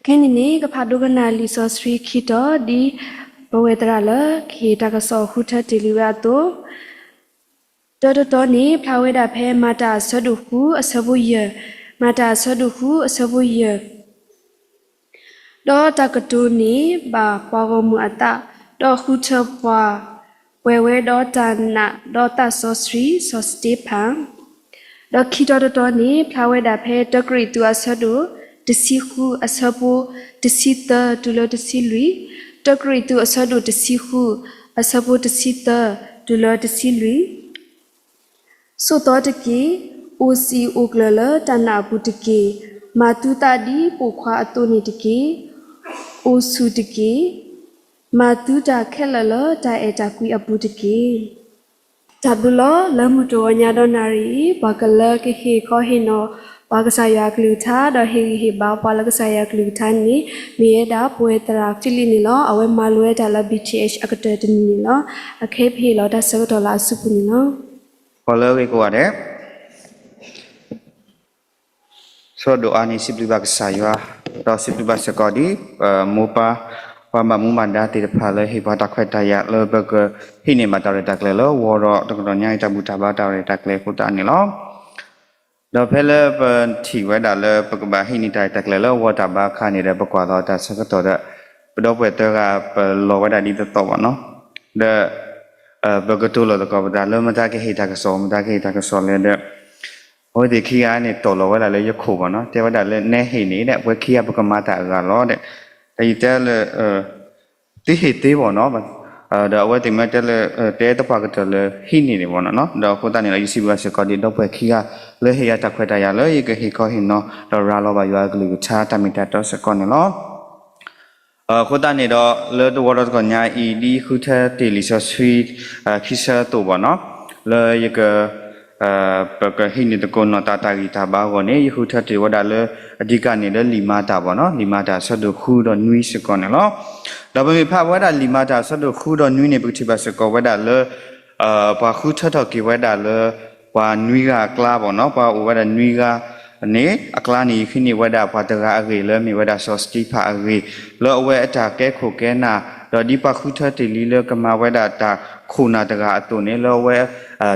ဖဲန့ၣ်န့ၣ် ကဖးဒိကနၣ်လံာ်စီဆှံခံတီၤ ဒ်ပဝဲသရၣ်လၢကဟ့ၣ်တၢ်ကစီၣ်ဃုထၢတ့ၢ်လံဝဲအသိး, တၢတတီၤန့ၣ် ဖျါဝဲဒၣ်ဖဲမၤတၢ်အဆၢဒိၣ်ဃုအဆၢဖိယဲၢ်, မၤတၢ်အဆၢဒိၣ်ဃုအဆၢဖိယဲၢ် ဒီးတၢ်ကတိၤန့ၣ် ဘၣ်ပှၤဂီၢ်မုၢ်အသး, ဒီးဃုထၢပှၤပှဲၤဝဲဒီးတၢ်နာ်ဒီးသးစီဆှံ စီၤစတ့ဖၣ်, ဒီးခံတီၤတတီၤန့ၣ် ဖျါဝဲဒၣ်ဖဲတၢကရံၣ်သူးအဆၢဒိၣ်တဆံဃု အဆၢဖိတဆံသၢတုၤလၢတဆံလွံၢ်, တၢကရံၣ်သူးအဆၢဒိၣ်တဆံဃု အဆၢဖိတဆံသၢတုၤလၢတဆံလွံၢ် ဆိးသီတက့ၢ်, အိၣ်စံာ်အိၣ်ကျၢၤလၢတၢ်နာ်အပူၤတက့ၢ်, မၤသုသးဒ်ပိာ်ခွါအသိးန့ၣ်တက့ၢ်, အိၣ်ဆူၣ်တက့ၢ်, မၤသုတၢ်ခဲလၢာ်လၢတၢ်အဲၣ်တၢ်ကွံအပူၤတက့ၢ်. တၢ်ဘျုးလီၤ. လၢမုၢ်တဂီၤညါဒီးနၣ်ရံၣ်အံၤ ပှၤကလၢကဟ့ၣ်ခီဟ့ၣ်နီၤ ပှၤကစၢ်ယွၤအကလုၢ်ကထါ ဒီးဟ့ၣ်ဂံၢ်ဟ့ၣ်ဘါပှၤလၢကစၢ်ယွၤအကလုၢ်ကထါန့ၣ် မ့ၢ်ဝဲဒၣ်ပဝဲသရၣ်ဖံလံးန့ၣ်လီၤ. အဝဲမၤလိဝဲတၢ်လၢ ဘီထံၣ်အ့ၣ် အကတၢၢ်တနံၤန့ၣ်လီၤ. အခဲအံၤပဟ့ၣ်လီၤတၢ်ဆၢကတီၢ်လၢအစုပူၤန့ၣ်လီၤ. ပှၤလၢအဂ့ၤကိးဂၤဒဲး, ဆၢဒိၣ်အါန့ၣ် စံးဘျုးဘၣ်ကစၢ်ယွၤ, ဒီးစံးဘျုးဘၣ်စ့ၢ်ကီးဒ် ပမိၢ်ပၢ် ပှၤဘၣ်မူဘၣ်ဒါသ့ၣ်တဖၣ်လၢ ဟ့ၣ်ပှၤတၢ်ခွဲးတၢ်ယာ်လၢပကဟံးန့ၢ်ဘၣ်တၢ်ရဲၣ်တၢ်ကျဲၤလၢဝီဒီး တကတီၢ်ညါအံၤတၢ်ဘူၣ်တၢ်ဘါတၢ်ရဲၣ်တၢ်ကျဲၤအဃိသတးန့ၣ်လီၤ. ဒီးဖဲလၢပထံၣ်ဝဲဒၣ်လၢ ပကဘၣ်ဟံးန့ၢ်တၢ်ရဲၣ်တၢ်ကျဲၤလၢဝီတၢ်ဘါအခါန့ၣ်ဒီး ပကွၢ်သိးတၢ်ဆၢကတီၢ်ဒီး ပဒီပုၢ်ဝဲၢ်သၢဂၤ ပလီၤဝဲဒၣ်ဒ်သိးသိးဘၣ်နီၤ, ဒီး ပကတိၤလီၤသကိးပသးလၢ မတၤကဟ့ၣ်တၢ်ကစီၣ် မတၤကဟ့ၣ်တၢ်ကစီၣ်လဲၣ်ဒီး အဝဲသ့ၣ်ခံဂၤန့ၣ် တီၢ်လီၤဝဲဒၣ်လၢယခိၣ်ဘၣ်နီၤ, တဲဝဲဒၣ်လၢ နဲဟ့ၣ်န့ၣ်ဒီး ပဝဲခံဂၤပကမၤတၢ်အဂၤလီၤဒီး ဒီးယတဲလၢ သုဟ့ၣ်သ့ဘၣ်နီၤ, ဒီးအဝဲသ့ၣ်မ့ၢ်တဲလၢ တဲသပှၢ်ကတၢၢ်လၢဟံးန့ၢ်န့ၣ်ဘၣ်နီၤ, ဒီးအဃိသတးန့ၣ်ဒီး ယစံးဘျုးဘၣ်စ့ၢ်ကီးဒ်ဒီပုၢ်ဝဲၢ်ခံဂၤ လၢဟ့ၣ်ယၤတၢ်ခွဲးတၢ်ယာ်လၢ ယကဟ့ၣ်ခီဟ့ၣ်နီၤ ဒီးရၤလီၤဘၣ်ယွၤအကလုၢ်ကထါတၢ်မ့ၢ်တၢ်တီစ့ၢ်ကီးန့ၣ်လီၤ. အဃိသတးန့ၣ်ဒီး လၢတဝီဒီးတကတီၢ်ညါအံၤ ဒ်ဃုထၢတ့ၢ်လံာ်စီဆှံ ခံဆၢအသိးဘၣ်နီၤ, လၢယက ပကဟံးန့ၢ်သကိးနီၢ်သးတၢ်ဂံၢ်တၢ်ဘါအဂီၢ်န့ၣ် ယဃုထၢတ့ၢ်ဝဲဒၣ်လၢ အဓိကန့ၣ်လၢလံာ်မၤတၢ်ဘၣ်နီၤ, လံာ်မၤတၢ်အဆၢဒိၣ်ဃုဒီးနွံစ့ၢ်ကီးန့ၣ်လီၤ. ဒီးပမ့ၢ်ဖးဝဲဒၣ်လံာ်မၤတၢ်အဆၢဒိၣ်ဃုဒီးနွံန့ၣ် ပကထံၣ်ဘၣ်စ့ၢ်ကီးဝဲဒၣ်လၢ ပှၤဃုထၢထီၣ်က့ၤဝဲဒၣ်လၢ ပှၤနွံဂၤအကျါဘၣ်နီၤ, ပှၤအိၣ်ဝဲဒၣ်နွံဂၤန့ၣ် အကျါန့ၣ် ယဟံးန့ၢ်ဝဲဒၣ်ပှၤတဂၤအဂ့ၢ်လၢမ့ၢ်ဝဲဒၣ်စီၤစတံဖၣ်အဂ့ၢ် လၢအဝဲအတၢ်ကဲခိၣ်ကဲနၢ် ဒီးဒ်ပှၤဃုထၢတ့ၢ်လံလၢကမၤဝဲဒၣ်တၢ်ခိၣ်နၢ်တဂၤအသိးန့ၣ် လၢအဝဲ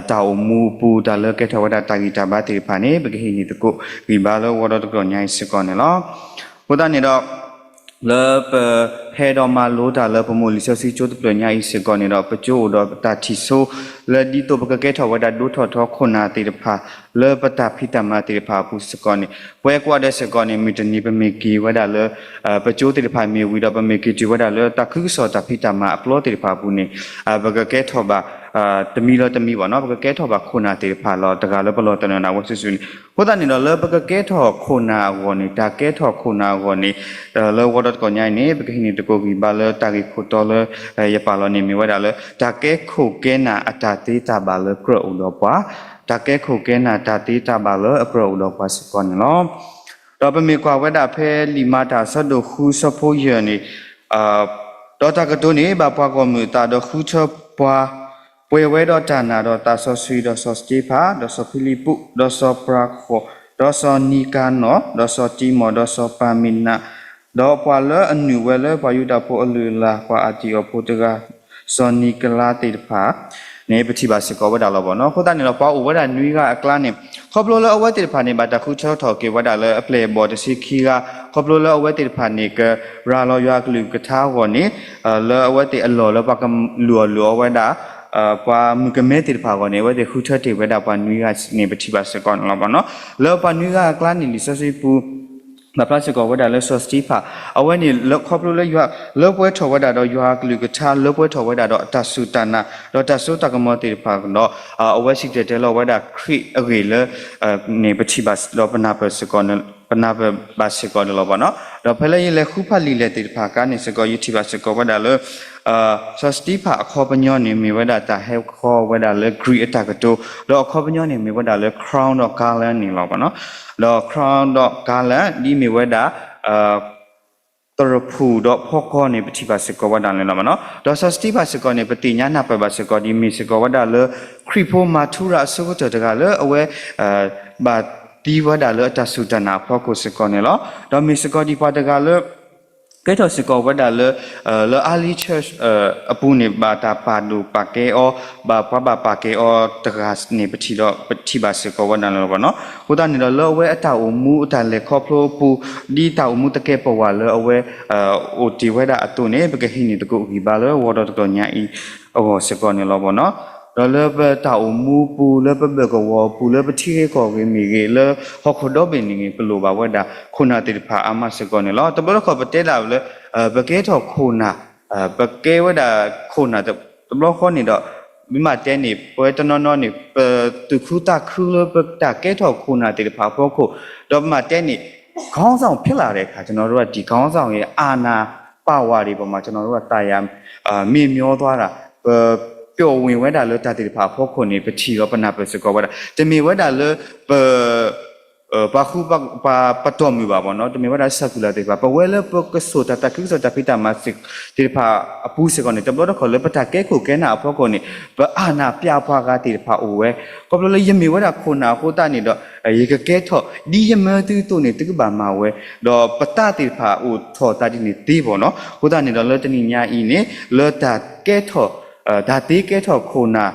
တၢ်အိၣ်မူအပူၤ တၢ်လၢကဲထီၣ်ဝဲဒၣ်တၢ်ဂံၢ်တၢ်ဘါသ့ၣ်တဖၣ်န့ၣ် ပကဟံးန့ၢ်သကိးဂံၢ်ဘါလၢဝီဒီးတကတီၢ်ညါအံၤစ့ၢ်ကီးန့ၣ်လီၤ. အဃိသတးန့ၣ်ဒီး လၢပဟဲဒီးမၤလိတၢ်လၢပမိၢ်လံာ်စီဆှံကၠိတဖျၢၣ်ညါအံၤစ့ၢ်ကီးန့ၣ်ဒီး ပကၠိအိၣ်ဒီးတၢ်ထံၣ်ဆိ လၢဒ်သိးပကကဲထီၣ်ဝဲဒၣ်ဒိထီၣ်ထီခိၣ်နၢ်သ့ၣ်တဖၣ် လၢပတၢ်ဖံးတၢ်မၤသ့ၣ်တဖၣ်အပူၤစ့ၢ်ကီးန့ၣ် ပဝဲကွၢ်ဒဲးစ့ၢ်ကီးန့ၣ် မုၢ်တနံၤပမ့ၢ်က့ၤဝဲဒၣ်လၢ ပကၠိသ့ၣ်တဖၣ်မ့ၢ်ဝံၤဒီး ပမ့ၢ်က့ၤတုၤဝဲဒၣ်လၢတၢ်ခုကစီၣ်တၢ်ဖံးတၢ်မၤအပျီသ့ၣ်တဖၣ်အပူၤန့ၣ် ပကကဲထီၣ်ဘၣ် တမံၤလၢတမံၤဘၣ်နီၤ ပကကဲထီၣ်ဘၣ်ခိၣ်နၢ်သ့ၣ်တဖၣ်လီၤ. တဂၤလၢပလီၢ်တၢ်နၢၤနၢ်ဝဲစုာ်စုာ်န့ၣ် အဃိသတးန့ၣ်ဒီး လၢပကကဲထီၣ်ခိၣ်နၢ်အဂီၢ်န့ၣ် တၢ်ကဲထီၣ်ခိၣ်နၢ်အဂီၢ်န့ၣ် လၢဝီဒီးတကတီၢ်ညါအံၤန့ၣ် ပကဟံးန့ၢ်သကိးဂံၢ်ဘါလၢတၢ်ဂ့ၢ်ခိၣ်တီလၢ ယပာ်လီၤန့ၣ်မ့ၢ်ဝဲဒၣ်လၢ တၢ်ကဲခိၣ်ကဲနၢ်အတၢ်သ့တၢ်ဘၣ်လၢကြၢးအိၣ်ဒီးပှၤ, တၢ်ကဲခိၣ်ကဲနၢ်တၢ်သ့တၢ်ဘၣ်လၢအကြၢးအိၣ်ဒီးပှၤစ့ၢ်ကီးန့ၣ်လီၤ. ဒီးပမ့ၢ်ကွၢ်ဝဲဒၣ်ဖဲလံာ်မၤတၢ်အဆၢဒိၣ်ဃုဆၢဖိယဲၢ်န့ၣ် ဒီးတၢ်ကတိၤန့ၣ် ဘၣ်ပှၤဂီၢ်မုၢ်အသး ဒီးဃုထၢပှၤ ပှဲၤဝဲဒီးတၢ်နာ်ဒီးသးစီဆှံ ဒီးစီၤစတ့ဖၣ် ဒီးစီၤဖံလံးပူး ဒီးစီၤပၤဃိာ် ဒီးစီၤနံၤကၤနီၣ် ဒီးစီၤတံၤမီၣ် ဒီးစီၤပၤမ့နၤ ဒီးပှၤလၢအနုာ်ဝဲလၢပှၤယူဒၤဖိအလုၢ်အလၢ် ပှၤအၣ်တံၣ်အီၤဖိတဂၤ စီၤနံၤကလါသ့ၣ်တဖၣ်န့ၣ် ပထံၣ်ဘၣ်စ့ၢ်ကီးဝဲဒၣ်လီၤဘၣ်နီၤ. အဃိသတးန့ၣ်ဒီး ပှၤအိၣ်ဝဲဒၣ်နွံဂၤအကျါန့ၣ် ခီဖျိလၢအဝဲသ့ၣ်တဖၣ်န့ၣ် ဘၣ်တၢ်ဃုထၢထီၣ်က့ၤဝဲဒၣ်လၢအပျဲၢ်အဘီၣ်တဆံခံဂၤ ခီဖျိလၢအဝဲသ့ၣ်တဖၣ်န့ၣ် ကရၤလီၤယွၤအကလုၢ်ကထါအဂီၢ်န့ၣ် လၢအဝဲသ့ၣ်အလီၢ်လၢပှၤကလုၢ်အီၣ်လုၢ်အီဝဲဒၣ် ပှၤမုၣ်ကမဲသ့ၣ်တဖၣ်အဂီၢ်န့ၣ် အဝဲသ့ၣ်ဃုထၢတ့ၢ်ဝဲဒၣ်ပှၤနွံဂၤန့ၣ် ပထံၣ်ဘၣ်စ့ၢ်ကီးန့ၣ်လီၤဘၣ်နီၤ. လၢပှၤနွံဂၤအကျါန့ၣ် လံာ်စီဆှံပူၤ ပာ်ဖျါစ့ၢ်ကီးဝဲဒၣ်လၢစီၤစတံဖၣ် အဝဲန့ၣ် ခီဖျိလၢယွၤ လၢပှဲၤထီၣ်ဝဲဒၣ်ဒီးယွၤအကလုၢ်ကထါ လၢပှဲၤထီၣ်ဝဲဒၣ်ဒီးအတၢ်စူၢ်တၢ်နာ် ဒီးတၢ်စိတၢ်ကမီၤသ့ၣ်တဖၣ်ဒီး အဝဲစံၣ်တဲၤတဲလီၤဝဲဒၣ်ခရံာ်အဂ့ၢ်လၢ န့ၣ် ပထံၣ်ဘၣ်ဒီးပနၢ်ပၢၢ်စ့ၢ်ကီး ပနၢ်ပၢၢ်ဘၣ်စ့ၢ်ကီးန့ၣ်လီၤဘၣ်နီၤ. ဒီးဖဲလၢယလဲၤဃုဖးလံာ်လဲၢ်သ့ၣ်တဖၣ်အခါန့ၣ်စ့ၢ်ကီး ယထံၣ်ဘၣ်စ့ၢ်ကီးဝဲဒၣ်လၢ စီၤစတံဖၣ်အခီပညီန့ၣ် မ့ၢ်ဝဲဒၣ်တၢ်ဟဲခီဝဲဒၣ်လၢ Greek အတၢ်ကတိၤ ဒီးအခီပညီန့ၣ် မ့ၢ်ဝဲဒၣ်လၢ crown ဒီး garland န့ၣ်လီၤဘၣ်နီၤ. ဒီး crown ဒီး garland ဒ်မ့ၢ်ဝဲဒၣ် သရၣ်ဖူၣ်ဒီးဖီကီၢ်န့ၣ် ပထံၣ်ဘၣ်စ့ၢ်ကီးဝဲဒၣ်န့ၣ်လီၤဘၣ်နီၤ. ဒီးစီၤစတံဖၣ်စ့ၢ်ကီးန့ၣ် ပသ့ၣ်ညါနၢ်ပၢၢ်ဘၣ်စ့ၢ်ကီးဒ်မ့ၢ်စ့ၢ်ကီးဝဲဒၣ်လၢ ခရံာ်ဖိမၤထူရၤအဆိကတၢၢ်တဂၤလၢအဝဲ ဘၣ်သံဝဲဒၣ်လၢအတၢ်စူၢ်တၢ်နာ်အဖီခိၣ်စ့ၢ်ကီးန့ၣ်လီၤ. ဒီးမ့ၢ်စ့ၢ်ကီးဒ်ပှၤတဂၤလၢ ကဲထီၣ်စ့ၢ်ကီးဝဲဒၣ်လၢ လၢ early church အပူၤန့ၣ် ဘၣ်တၢ်ပာ်ဒိၣ်ပာ်ကဲအီၤ, ဘၣ်ပှၤဘၣ်ပာ်ကဲအီၤတဂၤန့ၣ် ပထံၣ်ဒီး ပထံၣ်ဘၣ်စ့ၢ်ကီးဝဲဒၣ်န့ၣ်လီၤဘၣ်နီၤ. အဃိသတးန့ၣ်ဒီး လၢအဝဲအတၢ်အိၣ်မူအတၢ်လဲၤခီဖျိအပူၤ, ဒ်တၢ်အိၣ်မူတကဲပဝးလၢအဝဲ အိၣ်တ့ၢ်ဝဲဒၣ်အသိးန့ၣ် ပကဟံးန့ၢ်သကိးဂံၢ်ဘါလၢဝီၤဒီးတကီၢ်ညါအံၤအဂီၢ်စ့ၢ်ကီးန့ၣ်လီၤဘၣ်နီၤ. ဒီးလၢပတၢ်အိၣ်မူပူၤ လၢပဘၢၣ်ကဝီၤပူၤ လၢပထံဂ့ၢ်ကီၢ်ဂ့ၢ်မ့ၢ်ဂ့ၤ လၢဟီၣ်ခိၣ်ဒီဘ့ၣ်န့ၣ်ဂ့ၤ ပလိၣ်ဘၣ်ဝဲဒၣ်ခိၣ်နၢ်သ့ၣ်တဖၣ်အါမးစ့ၢ်ကီးန့ၣ်လီၤ. တဘျီတခီၣ်ပတဲဒၣ်လၢ ပကဲထီၣ်ခိၣ်နၢ်, ပကဲဝဲဒၣ်ခိၣ်နၢ်တဘျီဃီန့ၣ်ဒီး မ့ၢ်မးတဲန့ၣ် ပဝဲတနီၤနီၤန့ၣ် ပသူၣ်ခုသးခုလၢပတၢ်ကဲထီၣ်ခိၣ်နၢ်သ့ၣ်တဖၣ်အဖီခိၣ်, ဒီးမ့ၢ်မးတဲန့ၣ် ခေါင်းဆောင်ဖြစ်လာတဲ့အခါ ကျွန်တော်တို့က ဒီခေါင်းဆောင်ရဲ့အာဏာ ပါဝါတွေပေါ်မှာ ကျွန်တော်တို့က သာယာ မ့ၢ်မျောသွားတာ ပပျိာ်ဝင်ဝဲဒၣ်လၢတၢ်သ့ၣ်တဖၣ်အဖီခိၣ်န့ၣ် ပထံၣ်ဒီးပနၢ်ပၢၢ်စ့ၢ်ကီးဝဲဒၣ် တမ့ၢ်ဝဲဒၣ်လၢပ ပှၤဃူပှၤပတီၢ်မုၢ်ဘၣ်ဘၣ်နီၤ, တမ့ၢ်ဝဲဒၣ် secular သ့ၣ်တဖၣ်, ပဝဲလၢပကစိာ်တၢ်သးခုကစီၣ်တၢ်ဖံးတၢ်မၤသ့ၣ်တဖၣ်အပူၤစ့ၢ်ကီးန့ၣ် တဘျီတခီၣ်လၢပတၢ်ကဲခိၣ်ကဲနၢ်အဖီခိၣ်န့ၣ် ပအာဏာပြပှၤဂၤသ့ၣ်တဖၣ်အိၣ်ဝဲ, ခီဖျိလၢယမ့ၢ်ဝဲဒၣ်ခိၣ်နၢ်အဃိသတးန့ၣ်ဒီး ယကကဲထီၣ် ဒ်ယမၢသုအသိးန့ၣ် သုကဘၣ်မၤဝဲ, ဒီးပသးသ့ၣ်တဖၣ်အိၣ်ထီၣ်သးဒ်န့ၣ်သ့ဘၣ်နီၤ. အဃိသတးန့ၣ်ဒီး လၢတနံၤညါအံၤန့ၣ် လၢတၢ်ကဲထီၣ် တၢ်သ့ကဲထီၣ်ခိၣ်နၢ်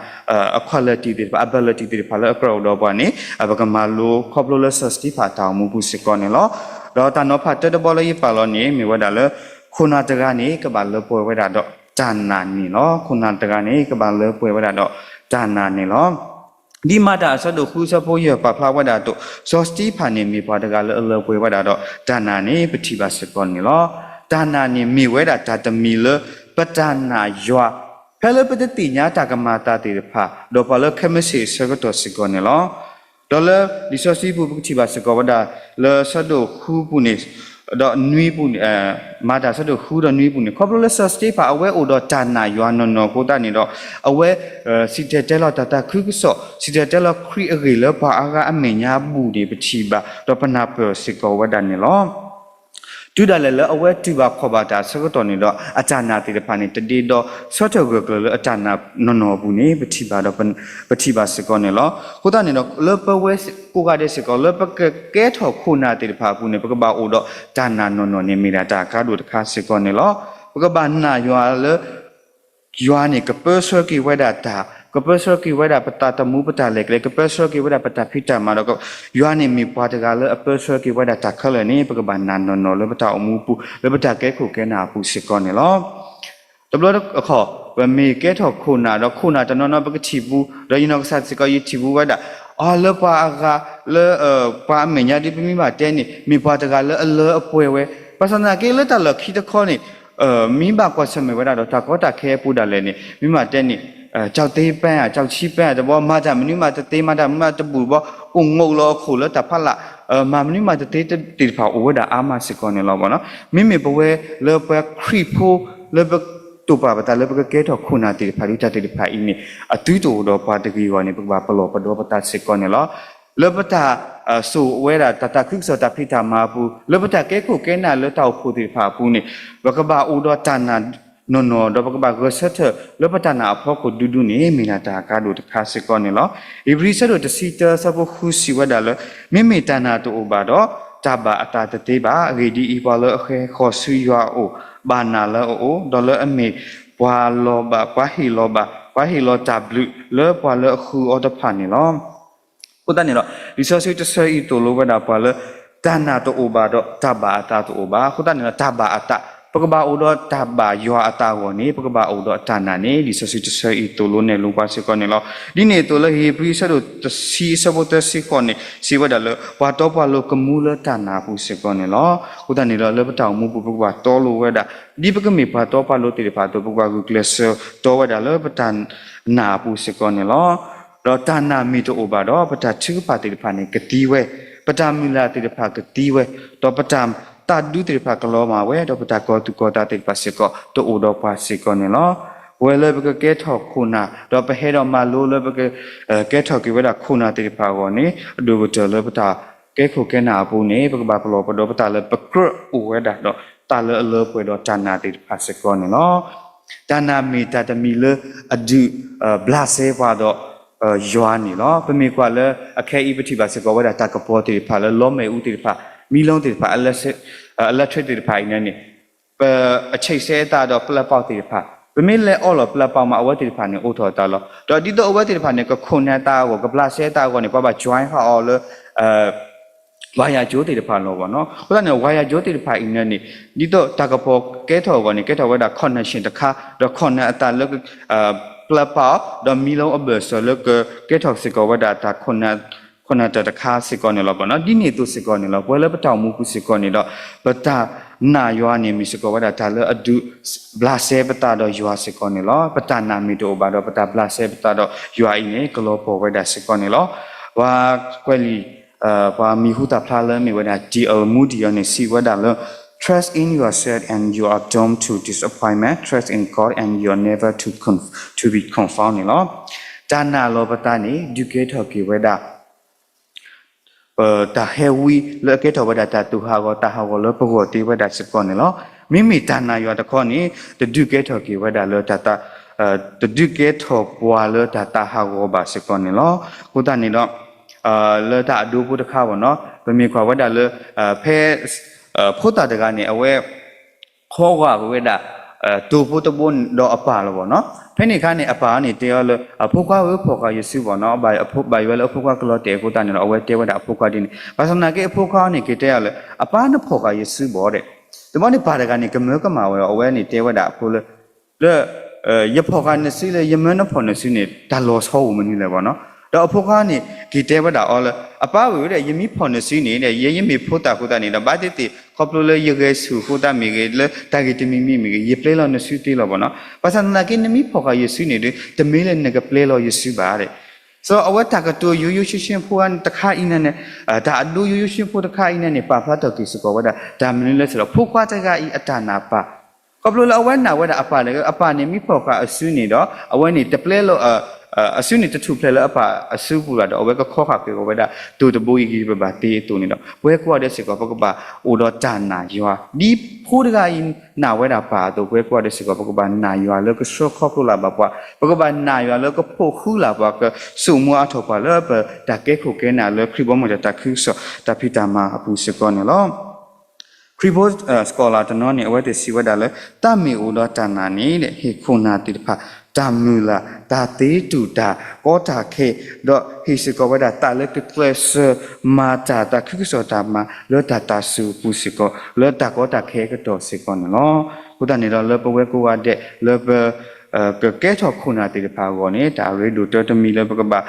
အ quality သ့ၣ်တဖၣ် ability သ့ၣ်တဖၣ်လၢအကြၢးအိၣ်ဒီးပှၤန့ၣ် ပကမၤလိခီဖျိလၢစီၤစတံဖၣ်အတၢ်အိၣ်မူပူၤစ့ၢ်ကီးန့ၣ်လီၤ. ဒီးတၢ်နီၤဖးတၢတဘီလၢယပာ်လီၤန့ၣ် မ့ၢ်ဝဲဒၣ်လၢ ခိၣ်နၢ်တဂၤန့ၣ် ကဘၣ်လၢပှဲၤဝဲဒၣ်ဒီးတၢ်နာ်န့ၣ်လီၤ. ခိၣ်နၢ်တဂၤန့ၣ် ကဘၣ်လၢပှဲၤဝဲဒၣ်ဒီးတၢ်နာ်န့ၣ်လီၤ. ဒ်မၤတၢ်အဆၢဒိၣ်ဃုအဆၢဖိယဲၢ်ပာ်ဖျါဝဲဒၣ်အသိး စီၤစတံဖၣ်န့ၣ် မ့ၢ်ပှၤတဂၤလၢအလၢပှဲၤဝဲဒၣ်ဒီးတၢ်နာ်န့ၣ် ပထံၣ်ဘၣ်စ့ၢ်ကီးန့ၣ်လီၤ. တၢ်နာ်န့ၣ်မ့ၢ်ဝဲဒၣ်တၢ်တမံၤလၢ ပတၢ်နာ်ယွၤ ဖဲလၢပတသ့ၣ်ညါတၢ်ကမၤအသးသ့ၣ်တဖၣ် ဒီးပှၤလၢခဲမုၢ်ဆ့ၣ်အဆၢကတီၢ်စ့ၢ်ကီးန့ၣ်လီၤ. ဒီးလၢလံာ်စီဆှံပူၤ ပကထံၣ်ဘၣ်စ့ၢ်ကီးဝဲဒၣ် လၢအဆၢဒိၣ်ဃုပူၤန့ၣ် ဒီးနွံပူၤန့ၣ် မၤတၢ်အဆၢဒိၣ်ဃုဒီးနွံပူၤန့ၣ် ခီဖျိလၢစီၤစတံဖၣ် အဝဲအိၣ်ဒီးတၢ်နာ်ယွၤနီၢ်နီၢ်အဃိသတးန့ၣ်ဒီး အဝဲ စံၣ်တဲၤတဲလီၤတၢ်သးခုကစီၣ် စံၣ်တဲၤတဲလီၤခရံာ်အဂ့ၢ်လၢပှၤအါဂၤအမဲာ်ညါအပူၤန့ၣ် ပထံၣ်ဘၣ် ဒီးပနၢ်ပၢၢ်စ့ၢ်ကီးဝဲဒၣ်န့ၣ်လီၤ. တုၤဒၣ်လဲာ်လၢအဝဲတူၢ်ဘၣ်ခီၣ်ဘၣ်တၢ်အဆၢကတီၢ်န့ၣ်ဒီး အတၢ်နာ်သ့ၣ်တဖၣ်န့ၣ် တဒ့ဒီဆၢထၢၣ်ဂၢၢ်ကျၢၤလၢအတၢ်နာ်နီၢ်နီၢ်အပူၤန့ၣ် ပထံၣ်ဘၣ်ဒီး ပထံၣ်ဘၣ်စ့ၢ်ကီးန့ၣ်လီၤ. အဃိသတးန့ၣ်ဒီး လၢပဝဲကိးဂၤဒဲးစ့ၢ်ကီး လၢပကကဲထီၣ်ခိၣ်နၢ်သ့ၣ်တဖၣ်အပူၤန့ၣ် ပကဘၣ်အိၣ်ဒီးတၢ်နာ်နီၢ်နီၢ်န့ၣ် မ့ၢ်ဒၣ်တၢ်အကါဒိၣ်တခါစ့ၢ်ကီးန့ၣ်လီၤ. ပကဘၣ်နာ်ယွၤလၢ ယွၤန့ၣ် ကပၢဆှၢက့ၤဝဲဒၣ်တၢ်, ကပၢဆှၢက့ၤဝဲဒၣ်ပသးသမူပတၢ်လဲၤကျဲ, ကပၢဆှၢက့ၤဝဲဒၣ်ပတၢ်ဖံးတၢ်မၤဒီး ယွၤန့ၣ်မ့ၢ်ပှၤတဂၤလၢအပၢဆှၢက့ၤဝဲဒၣ်တၢ်ခဲလၢာ်န့ၣ် ပကဘၣ်နာ်နီၢ်နီၢ်လၢပတၢ်အိၣ်မူပူၤ လၢပတၢ်ကဲခိၣ်ကဲနၢ်အပူၤစ့ၢ်ကီးန့ၣ်လီၤ. တဘျီတခီၣ် ပမ့ၢ်ကဲထီၣ်ခိၣ်နၢ်ဒီး ခိၣ်နၢ်တနီၤနီၤပကထံၣ်ပူၤ ဒီးယနီၢ်ကစၢ်စ့ၢ်ကီး ယထံၣ်ပူၤဝဲဒၣ် အလၢပှၤအဂၤလၢ ပှၤအမဲာ်ညါဒ်ပမ့ၢ်ဘၣ်တဲန့ၣ် မ့ၢ်ပှၤတဂၤလၢအလၢအပှဲၤဝဲ, ဘၣ်ဆၣ်သနာ်က့လၢတၢ်လီၢ်ခံတခီန့ၣ် မ့ၢ်ဘၣ်ကွၢ်ဆၢၣ်မဲာ်ဝဲဒၣ်ဒီးတၢ်ကီတၢ်ခဲအပူၤဒၣ်လဲာ်န့ၣ် မ့ၢ်ဘၣ်တဲန့ၣ် ကျောက်သေးပန်း ကျောက်ချီပန်း တဘျီ မၤတၢ်မနုၤမးတသ့ မၤတၢ်မနုၤမးတဘူၣ်တဘျီ အိၣ်ငိးလီၤအခိၣ်လၢတၢ်ဖးလၢ် မၤမနုၤမးတသ့သ့ၣ်တဖၣ်အိၣ်ဝဲဒၣ်အါမးစ့ၢ်ကီးန့ၣ်လီၤ. မ့မ့ၢ်ပဝဲလၢပှၤခရံာ်ဖိ လၢပတိာ်ပာ်ပသးလၢပကကဲထီၣ်ခိၣ်နၢ်သ့ၣ်တဖၣ် ဒ်တၢ်သ့ၣ်တဖၣ်အံၤန့ၣ် အသုတအိၣ်ဒီးပှၤတဂ့ၤအဂီၢ်န့ၣ် ပကဘၣ်ပလီၢ်ပဒီပသးစ့ၢ်ကီးန့ၣ်လီၤ. လၢပတၢ် စိာ်ဝဲဒၣ်တၢ်သးခုကစီၣ်တၢ်ဖံးတၢ်မၤအပူၤ လၢပတၢ်ကဲခိၣ်ကဲနၢ်လၢတၢ်အိၣ်ဖှိၣ်သ့ၣ်တဖၣ်အပူၤန့ၣ် ပကဘၣ်အိၣ်ဒီးတၢ်နာ်နီၢ်နီၢ် ဒီးပကဘၣ်ဂဲၤဆၢထၢၣ်လၢပတၢ်နာ်အဖီခိၣ်ဒူဒူန့ၣ် မ့ၢ်ဒၣ်တၢ်အကါဒိၣ်တခါစ့ၢ်ကီးန့ၣ်လီၤ. ဧ့ၤဘြံၤအဆၢဒိၣ်တဆံတၢအဆၢဖိဃုစံးဝဲဒၣ်လၢ မ့မ့ၢ်တၢ်နာ်တအိၣ်ဘၣ်ဒီး တၢ်ဘၣ်အသးတသ့ဘၣ်. အဂ့ၢ်ဒ်အံၤ, ပှၤလၢအဃဲၤဃီၤဆူယွၤအအိၣ် ဘၣ်နာ်လၢအအိၣ်, ဒီးလၢအမ့ၢ်ပှၤလီၤဘၣ် ပှၤဟ့ၣ်လီၤဘၣ် ပှၤဟ့ၣ်လီၤတၢ်ဘျုးလၢပှၤလၢအဃုအီၤတဖၣ်န့ၣ်လီၤ. အဃိသတးန့ၣ်ဒီး လံာ်စီဆှံတဆၢအံၤသိၣ်လိဝဲဒၣ်ပှၤလၢ တၢ်နာ်တအိၣ်ဘၣ်ဒီးတၢ်ဘၣ်အသးတအိၣ်ဘၣ်. အဃိသတးန့ၣ်ဒီး တၢ်ဘၣ်အသး ပကဘၣ်အိၣ်ဒီးတၢ်ဘၣ်ယွၤအသးအဂီၢ်န့ၣ် ပကဘၣ်အိၣ်ဒီးတၢ်နာ်န့ၣ် လံာ်စီဆှံတဆၢအံၤသိၣ်လိနဲၣ်လိပှၤစ့ၢ်ကီးန့ၣ်လီၤ. ဒ်န့ၣ်အသိးလၢဧ့ၤဘြံၤအဆၢဒိၣ်တဆံအဆၢဖိသၢဆံဃိးန့ၣ် စံးဝဲဒၣ်လၢ ပှၤတီပှၤလိၤကမူလၢတၢ်နာ်အပူၤစ့ၢ်ကီးန့ၣ်လီၤ. အဃိသတးန့ၣ်ဒီး လၢပတၢ်အိၣ်မူပူၤ ပကဘၣ်တီလိၤဝဲဒၣ် ဒ်ပကမ့ၢ်ပှၤတီပှၤလိၤသ့ၣ်တဖၣ်အသိး ပကဘၣ်ဂုာ်ကျဲးစၢးတီဝဲဒၣ်လၢပတၢ်နာ်အပူၤစ့ၢ်ကီးန့ၣ်လီၤ. ဒီးတၢ်နာ်မ့ၢ်တအိၣ်ဘၣ်ဒီး ပတၢ်ထုကဖၣ်သ့ၣ်တဖၣ်န့ၣ်ကသံဝဲ, ပတၢ်မုၢ်လၢ်သ့ၣ်တဖၣ်ကသံဝဲ, ဒီးပတၢ်သးဒူသ့ၣ်တဖၣ်ကလီၤမၢ်ဝဲ, ဒီးပတၢ်ကီၤသူၣ်ကီၤသးသ့ၣ်တဖၣ်စ့ၢ်ကီး တအိၣ်ဒီးပှၤစ့ၢ်ကီးန့ၣ်လီၤ. ပဝဲလၢပကကဲထီၣ်ခိၣ်နၢ် ဒီးပဟဲဒီးမၤလိလၢပက ကဲထီၣ်က့ၤဝဲဒၣ်ခိၣ်နၢ်သ့ၣ်တဖၣ်အဂီၢ်န့ၣ် အဒိၣ်ကတၢၢ်လၢပတၢ်ကဲခိၣ်ကဲနၢ်အပူၤန့ၣ် ပကဘၣ်ပလီၢ်ပဒီပသးလၢပကြၢးအိၣ်ဝဲဒၣ်ဒီးတၢ်လၢအလၢပှဲၤဒီးတၢ်နာ်သ့ၣ်တဖၣ်စ့ၢ်ကီးန့ၣ်လီၤ. တၢ်နာ်မ့ၢ်တၢ်တမံၤလၢအဒုးဘျးစဲပှၤဒီးယွၤန့ၣ်လီၤ. ပမ့ၢ်ကွၢ်လၢအခဲအံၤ ပထံၣ်ဘၣ်စ့ၢ်ကီးဝဲဒၣ်တၢ်ကပီၤသ့ၣ်တဖၣ်လၢလီမဲာ်အူသ့ၣ်တဖၣ်, မံလီသ့ၣ်တဖၣ်, အလၢထွဲသ့ၣ်တဖၣ်အံၤန့ၣ်န့ၣ် ပအဆံးစဲအတၢ်ဒီးပျၢၤပီၣ်သ့ၣ်တဖၣ်, ပမ့ၢ်လဲၤအီၣ်လီၤပျၢၤပီၣ်မး အဝဲသ့ၣ်တဖၣ်န့ၣ် အိၣ်ထီၣ်အသးလီၤ. ဒီးဒ်သိးအဝဲသ့ၣ်တဖၣ်န့ၣ် ကခိၣ်နၢ်တၢ်အဂီၢ် ကဘျးစဲတၢ်အဂီၢ်န့ၣ် ပှၤဘၣ် join ဃာ်အီၤလၢ ဝါယာကျိုးသ့ၣ်တဖၣ်လီၤဘၣ်နီၤ. အဃိသတးန့ၣ် ဝါယာကျိုးသ့ၣ်တဖၣ်အံၤန့ၣ်န့ၣ် ဒ်သိးတၢ်ကပီၤကဲထီၣ်အဂီၢ်န့ၣ် ကဲထီၣ်ဝဲဒၣ် connection တခါ ဒီးခိၣ်နၢ်အသးလၢ ပျၢၤပီၣ် ဒီးမံလီအဘၢၣ်စၢၤလၢကကဲထီၣ်စ့ၢ်ကီးဝဲဒၣ်တၢ် ခိၣ်နၢ်တၢ်တခါစ့ၢ်ကီးန့ၣ်လီၤဘၣ်နီၤ. ဒ်န့ၣ်အသိးစ့ၢ်ကီးန့ၣ်လီၤ ပဝဲလၢပတၢ်အိၣ်မူပူၤစ့ၢ်ကီးန့ၣ်ဒီး ပတၢ်နာ်ယွၤန့ၣ် မ့ၢ်စ့ၢ်ကီးဝဲဒၣ်တၢ်လၢအဒုး ဘျးစဲပသးဒီးယွၤစ့ၢ်ကီးန့ၣ်လီၤ. ပတၢ်နာ်မ့ၢ်တအိၣ်ဘၣ်ဒီး ပတၢ်ဘျးစဲပသးဒီးယွၤအံၤန့ၣ် ကလီၤပှီၢ်ဝဲဒၣ်စ့ၢ်ကီးန့ၣ်လီၤ. ပှၤကွဲးလံာ် ပှၤမံၤဟူသၣ်ဖျါလၢမ့ၢ်ဝဲဒၣ် D L Moody အံၤန့ၣ် စံးဝဲဒၣ်လၢ Trust in yourself and you are doomed to disappointment. Trust in God and you are never to con- to be confounded န့ၣ်လီၤ. တၢ်နာ်လီၤပသးန့ၣ် ဒုးကဲထီၣ်က့ၤဝဲဒၣ် ပတၢ်ဟဲဝံလၢအကဲထီၣ်ဝဲဒၣ်တၢ်သူၣ်ဟးဂီၤသးဟးဂီၤလၢပဂီၢ်သ့ဝဲဒၣ်စ့ၢ်ကီးန့ၣ်လီၤ. မ့မ့ၢ်တၢ်နာ်ယွၤတခီန့ၣ် တဒုးကဲထီၣ်က့ၤဝဲဒၣ်လၢတၢ်သး တဒုးကဲထီၣ်ပှၤလၢတၢ်သးဟးဂီၤဘၣ်စ့ၢ်ကီးန့ၣ်လီၤ. အဃိသတးန့ၣ်ဒီး လၢတၢ်အဒိဖိတခါဘၣ်နီၤ ပမ့ၢ်ကွၢ်ဝဲဒၣ်လၢ ဖဲ ဖိသၣ်တဂၤန့ၣ် အဝဲ ခီဂာ်ဝဲဒၣ် တိၢ်ဖိတဘိဒီးအပၢ်လီၤဘၣ်နီၤ. ဖဲန့ၣ်အခါန့ၣ် အပၢ်န့ၣ်တဲအီၤလၢ အဖိခွါဧၢ ဖီၣ်ဃာ်ယစုဘၣ်နီၤ. ဘၣ်ယွဲလၢအဖိခွါကလီၤတဲာ်အဃိသတးန့ၣ်ဒီး အဝဲတဲဝဲဒၣ်အဖိခွါဒ်န့ၣ် ဘၣ်ဆၣ်သနာ်က့အဖိခွါန့ၣ် က့ၤတဲအီၤလၢ အပၢ်နဖီၣ်ဃာ်ယစုဘၣ်ဒီး တဘျီန့ၣ်ပၢ်တဂၤန့ၣ် ကမၢကမၣ်ဝဲဒီး အဝဲန့ၣ်တဲဝဲဒၣ်အဖိလၢ လၢ ယဖီၣ်ဃာ်နစုလၢ ယမၢနဖီၣ်နစုန့ၣ် တၢ်လီၤဆီအိၣ်မနုၤလဲၣ်ဘၣ်နီၤ. ဒီးအဖိခွါန့ၣ် က့ၤတဲဝဲဒၣ်အီၤလၢ အပၢ်ဧၢဒီး ယမ့ၢ်ဖီၣ်နစုန့ၣ်ဒီး ယဲယမ့ၢ်ဖိသၣ်အဃိသတးန့ၣ်ဒီး ဘၣ်သ့ၣ်သ့ၣ် ခီဖျိလၢယဂဲၤဆူၣ်အဃိသတးမ့ၢ်ဂ့ၤ လၢတၢ်ဂ့ၢ်တမံၤမံၤမ့ၢ်ဂ့ၤ ယပျဲလီၤနစုသ့လီၤဘၣ်နီၤ. ဘၣ်ဆၣ်သနာ်က့ နမ့ၢ်ဖီၣ်ဃာ်ယစုန့ၣ်ဒီး တမ့ၢ်လၢနကပျဲလီၤယစုဘၣ်ဒီး so အဝဲတၢ်ကတိၤယိယိဆှ့ဆှ့ဖိတခါအံၤန့ၣ်န့ၣ် တၢ်အဒိယိယိဆှ့ဆှ့ဖိတခါအံၤန့ၣ်န့ၣ် ပာ်ဖျါထီၣ်က့ၤစ့ၢ်ကီးဝဲဒၣ် တၢ်မနုၤလဲၣ်စ့ၢ်ဒီး ဖိခွါတဂၤအံၤအတၢ်နာ်ပၢ် ခီဖျိလၢအဝဲနာ်ဝဲဒၣ်အပၢ်လၢ အပၢ်န့ၣ်မ့ၢ်ဖီၣ်ဃာ်အစုန့ၣ်ဒီး အဝဲန့ၣ်တပျဲလီၤ အစုန့ၣ်တထူၣ်ဖျဲးလၢအပၢ်အစုပူၤဘၣ်ဒီး အဝဲကခီဃာ်က့ၤဝဲဒၣ် တိၢ်တဘိအံၤဂ့ၤပဘၣ်သ့အသိးန့ၣ်ဒီး ပဝဲကိးဂၤဒဲးစ့ၢ်ကီး ပကဘၣ်အိၣ်ဒီးတၢ်နာ်ယွၤ ဒ်ဖိတဂၤအံၤနာ်ဝဲဒၣ်ပၢ်အသိး ပဝဲကိးဂၤဒဲးစ့ၢ်ကီး ပကဘၣ်နာ်ယွၤလၢကဆှၢခီဖျိလၢ်ဘၣ်ပှၤ ပကဘၣ်နာ်ယွၤလၢကဖိးဃုလၢ်ပှၤ ကစိာ်မူအါထီၣ်ပှၤလၢပတၢ်ကဲခိၣ်ကဲနၢ်လၢခရံာ်ဘီမုၢ်တၢ်တၢ်ခုကစီၣ်တၢ်ဖံးတၢ်မၤအပူၤစ့ၢ်ကီးန့ၣ်လီၤ. ခရံာ်ဖိ scholar တနီၤန့ၣ် အဝဲသ့ၣ်စံးဝဲဒၣ်လၢ တၢ်မ့ၢ်အိၣ်ဒီးတၢ်နာ်န့ၣ် ဟ့ၣ်ခိၣ်နၢ်သ့ၣ်တဖၣ် တၢ်မုၢ်လၢ် တၢ်သ့တူၢ်တၢ်ကီတၢ်ခဲ ဒီးဟ့ၣ်စ့ၢ်ကီးဝဲဒၣ်သးလၢကကျဲးစၢးမၤတၢ် တၢ်ခုကစီၣ်တၢ်မၤလၢတၢ်သးစူၤအပူၤစ့ၢ်ကီး လၢတၢ်ကီတၢ်ခဲအကတီၢ်စ့ၢ်ကီးန့ၣ်လီၤ. အဃိသတးန့ၣ်ဒီး လၢပဝဲကိးဂၤဒဲး လၢပ ကကဲထီၣ်ခိၣ်နၢ်သ့ၣ်တဖၣ်အဂီၢ်န့ၣ် တၢ်အရ့ဒိၣ်တၢတမံၤလၢပကဘၣ်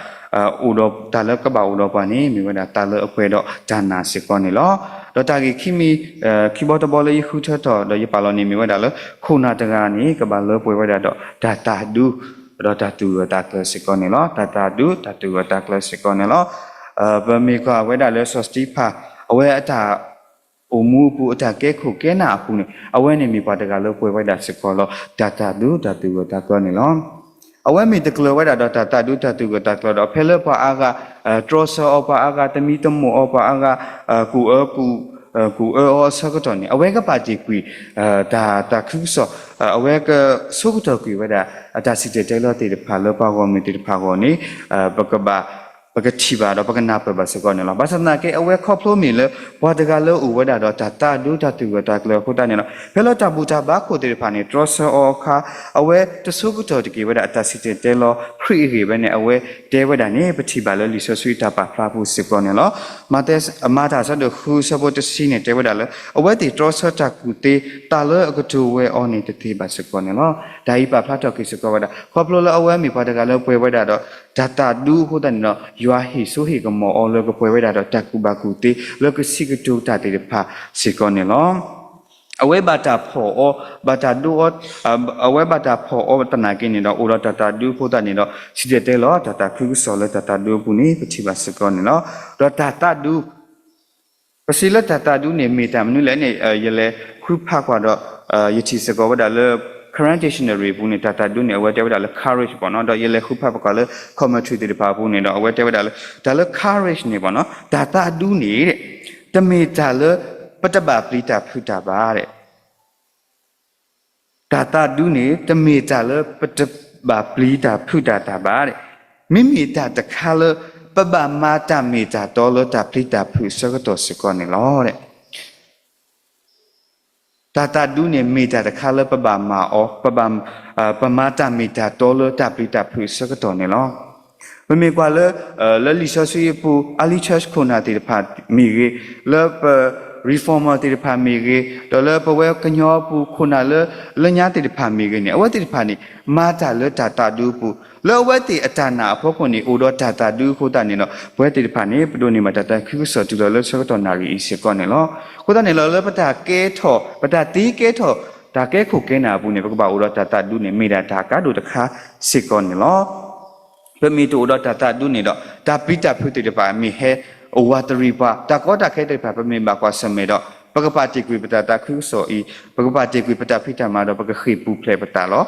အိၣ်ဒီးတၢ်လၢကဘၣ်အိၣ်ဒီးပှၤန့ၣ် မ့ၢ်ဝဲဒၣ်တၢ်လၢအပှဲၤဒီးတၢ်နာ်စ့ၢ်ကီးန့ၣ်လီၤ. ဒီးတၢ်ဂ့ၢ်ခံမံၤ ခံဘီတဘီလၢယဃုထၢထီၣ်ဒီးယပာ်လီၤန့ၣ် မ့ၢ်ဝဲဒၣ်လၢ ခိၣ်နၢ်တဂၤန့ၣ် ကဘၣ်လၢပှဲၤဝဲဒၣ်ဒီးတၢ်သးဒူ ဒီးတၢ်သူၣ်ဂၢၢ်သးကျၢၤစ့ၢ်ကီးန့ၣ်လီၤ. တၢ်သးဒူ တၢ်သူၣ်ဂၢၢ်သးကျၢၤစ့ၢ်ကီးန့ၣ်လီၤ. ပမ့ၢ်ကွၢ်ဝဲဒၣ်လၢစီၤစတံဖၣ် အဝဲအတၢ် အိၣ်မူအပူၤ အတၢ်ကဲခိၣ်ကဲနၢ်အပူၤန့ၣ် အဝဲန့ၣ်မ့ၢ်ပှၤတဂၤလၢပှဲၤဝဲဒၣ်စ့ၢ်ကီးလၢ တၢ်သးဒူ တၢ်သူၣ်ဂၢၢ်သးကျၢၤန့ၣ်လီၤ. အဝဲမ့ၢ်တကျၢၤဝဲဒၣ်ဒီးတၢ်သးဒူ တၢ်သူၣ်ဂၢၢ်သးကျၢၤဒီး ဖဲလၢပှၤအါဂၤ တြီဆၢအီၤ ပှၤအါဂၤ သမံသမိးအီၤ ပှၤအါဂၤ ကူၣ်အၢကူၣ် ကူၣ်အၢအီၤအဆၢကတီၢ်န့ၣ် အဝဲကဘၣ်တ့ၢ်ကွံာ် တၢ် တၢ်ခုကစီၣ် အဝဲကဆိကတီၢ်ကွံာ်ဝဲဒၣ် အတၢ်စံၣ်တဲၤတဲလီၤသ့ၣ်တဖၣ်လၢပှၤဂီၢ်မုၢ်သ့ၣ်တဖၣ်အဂီၢ်န့ၣ် ပကဘၣ် ပကထံၣ်ဘၣ်ဒီးပကနၢ်ပၢၢ်ဘၣ်စ့ၢ်ကီးန့ၣ်လီၤ. ဘၣ်ဆၣ်သနာ်က့ အဝဲခီဖျိမ့ၢ်လၢ ပှၤတဂၤလၢအိၣ်ဝဲဒၣ်ဒီးတၢ်သးဒူတၢ်သူၣ်ဂၢၢ်သးကျၢၤအဃိသတးန့ၣ်လီၤ. ဖဲလၢတၢ်ဘူၣ်တၢ်ဘါခိၣ်သ့ၣ်တဖၣ်န့ၣ် တြီဆၢအီၤအခါ အဝဲတဆိကတီၢ်တက့ၢ်ဝဲဒၣ်အတၢ်စံၣ်တဲၤတဲလီၤခရံာ်အဂ့ၢ်ဝဲန့ၣ် အဝဲတဲဝဲဒၣ်န့ၣ် ပထံၣ်ဘၣ်လၢလံာ်စီဆှံတၢ်ပာ်ဖျါပူၤစ့ၢ်ကီးန့ၣ်လီၤ. မၤတၢ် မၤတၢ်အဆၢဒိၣ်ဃုဆၢဖိတဆံန့ၣ် တဲဝဲဒၣ်လၢ အဝဲသ့ၣ်တြီဆၢတၢ်ကူၣ်သ့ တၢ်လၢအကတိၤဝဲအီၤန့ၣ်တသ့ဘၣ်စ့ၢ်ကီးန့ၣ်လီၤ. တၢ်အံၤပာ်ဖျါထီၣ်က့ၤစ့ၢ်ကီးဝဲဒၣ် ခီဖျိလၢအဝဲမ့ၢ်ပှၤတဂၤလၢပှဲၤဝဲဒၣ်ဒီး တၢ်သးဒူအဃိသတးန့ၣ်ဒီး ယွၤဟ့ၣ်စိဟ့ၣ်ကမီၤအီၤလၢကပှဲၤဝဲဒၣ်ဒီးတၢ်ကူၣ်ဘၣ်ကူၣ်သ့ လၢကစံးကတိၤတၢ်သ့ၣ်တဖၣ်စ့ၢ်ကီးန့ၣ်လီၤ. အဝဲဘၣ်တၢ်ဖီၣ်အီၤ ဘၣ်တၢ်ဒိအီၤ အဝဲဘၣ်တၢ်ဖီၣ်အီၤသနာ်က့န့ၣ်ဒီး အိၣ်ဒီးတၢ်သးဒူအဃိသတးန့ၣ်ဒီး စံၣ်တဲၤတဲလီၤတၢ်သးခုကစီၣ်လၢတၢ်သးဒူအပူၤန့ၣ် ပထံၣ်ဘၣ်စ့ၢ်ကီးန့ၣ်လီၤ. ဒီးတၢ်သးဒူ ပစံးလၢတၢ်သးဒူန့ၣ် မ့ၢ်တၢ်မနုၤလဲၣ်န့ၣ် ယလဲၤဃုဖးကွၢ်ဒီး ယထံၣ်စ့ၢ်ကီးဝဲဒၣ်လၢ Karen Dictionary အပူၤန့ၣ် တၢ်သးဒူန့ၣ် အဝဲတဲဝဲဒၣ်လၢ courage ဘၣ်နီၤ. ဒီးယလဲၤဃုဖးပကွၢ်လၢ commentary သ့ၣ်တဖၣ်အပူၤန့ၣ်ဒီး အဝဲတဲဝဲဒၣ်လၢ တၢ်လၢ courage န့ၣ်ဘၣ်နီၤ တၢ်သးဒူန့ၣ် တမ့ၢ်တၢ်လၢ ပတဘၣ်ပျံၤတၢ်ဖုးတၢ်ဘၣ် တၢ်သးဒူန့ၣ် တမ့ၢ်တၢ်လၢပတဘၣ်ပျံၤတၢ်ဖုးတၢ်ဘၣ်, မ့မ့ၢ်တၢ်တခါလၢ ပဘၣ်မၤတၢ်မ့ၢ်တၢ်တီလၢတၢ်ပျံၤတၢ်ဖုးအဆၢကတီၢ်စ့ၢ်ကီးန့ၣ်လီၤ. တၢ်သးဒူန့ၣ် မ့ၢ်တၢ်တခါလၢပဘၣ်မၤအီၤ, ပဘၣ်, ပမၤတၢ်မ့ၢ်တၢ်တီလၢတၢ်ပျံၤတၢ်ဖုးအဆၢကတီၢ်န့ၣ်လီၤ. ပမ့ၢ်ကွၢ်လၢ, လၢလံာ်စီဆှံအပူၤ early church ခိၣ်နၢ်သ့ၣ်တဖၣ်မ့ၢ်ဂ့ၤ, လၢပ reformer သ့ၣ်တဖၣ်မ့ၢ်ဂ့ၤ, ဒီးလၢပဝဲကညီအပူၤခိၣ်နၢ်လၢ, လၢညါသ့ၣ်တဖၣ်မ့ၢ်ဂ့ၤန့ၣ် အဝဲသ့ၣ်တဖၣ်န့ၣ် မၤတၢ်လၢတၢ်သးဒူအပူၤ, လၢအဝဲသ့ၣ်အတၢ်နာ်အဖီခိၣ်န့ၣ် အိၣ်ဒီးတၢ်သးဒူအဃိသတးန့ၣ်ဒီး ပဝဲသ့ၣ်တဖၣ်န့ၣ် ပဒိးန့ၢ်ဘၣ်တၢ်သးခုကစီၣ်တုၤလီၤလၢဆၢကတီၢ်နၣ်ရံၣ်အံၤစ့ၢ်ကီးန့ၣ်လီၤ. အဃိသတးန့ၣ်လီၤ လၢပတၢ်ကဲထီၣ်, ပတၢ်သ့ကဲထီၣ်, တၢ်ကဲခိၣ်ကဲနၢ်အပူၤန့ၣ် ပကဘၣ်အိၣ်ဒီးတၢ်သးဒူန့ၣ် မ့ၢ်ဒၣ်တၢ်အကါဒိၣ်တခါစ့ၢ်ကီးန့ၣ်လီၤ. ပမ့ၢ်တအိၣ်ဒီးတၢ်သးဒူန့ၣ်ဒီး တၢ်ပျံၤတၢ်ဖုးသ့ၣ်တဖၣ်မ့ၢ်ဟဲအိၣ်ဝးတရံးပှၤ, တၢ်ကီတၢ်ခဲသ့ၣ်တဖၣ် ပမ့ၢ်ဘၣ်ကွၢ်ဆၢၣ်မဲာ်ဒီး ပကပာ်တ့ၢ်ကွံာ်ပတၢ်သးခုကစီၣ်အံၤ, ပကပာ်တ့ၢ်ကွံာ်ပတၢ်ဖံးတၢ်မၤဒီး ပကဃ့ၢ်ပူၤဖျဲးပသးလီၤ.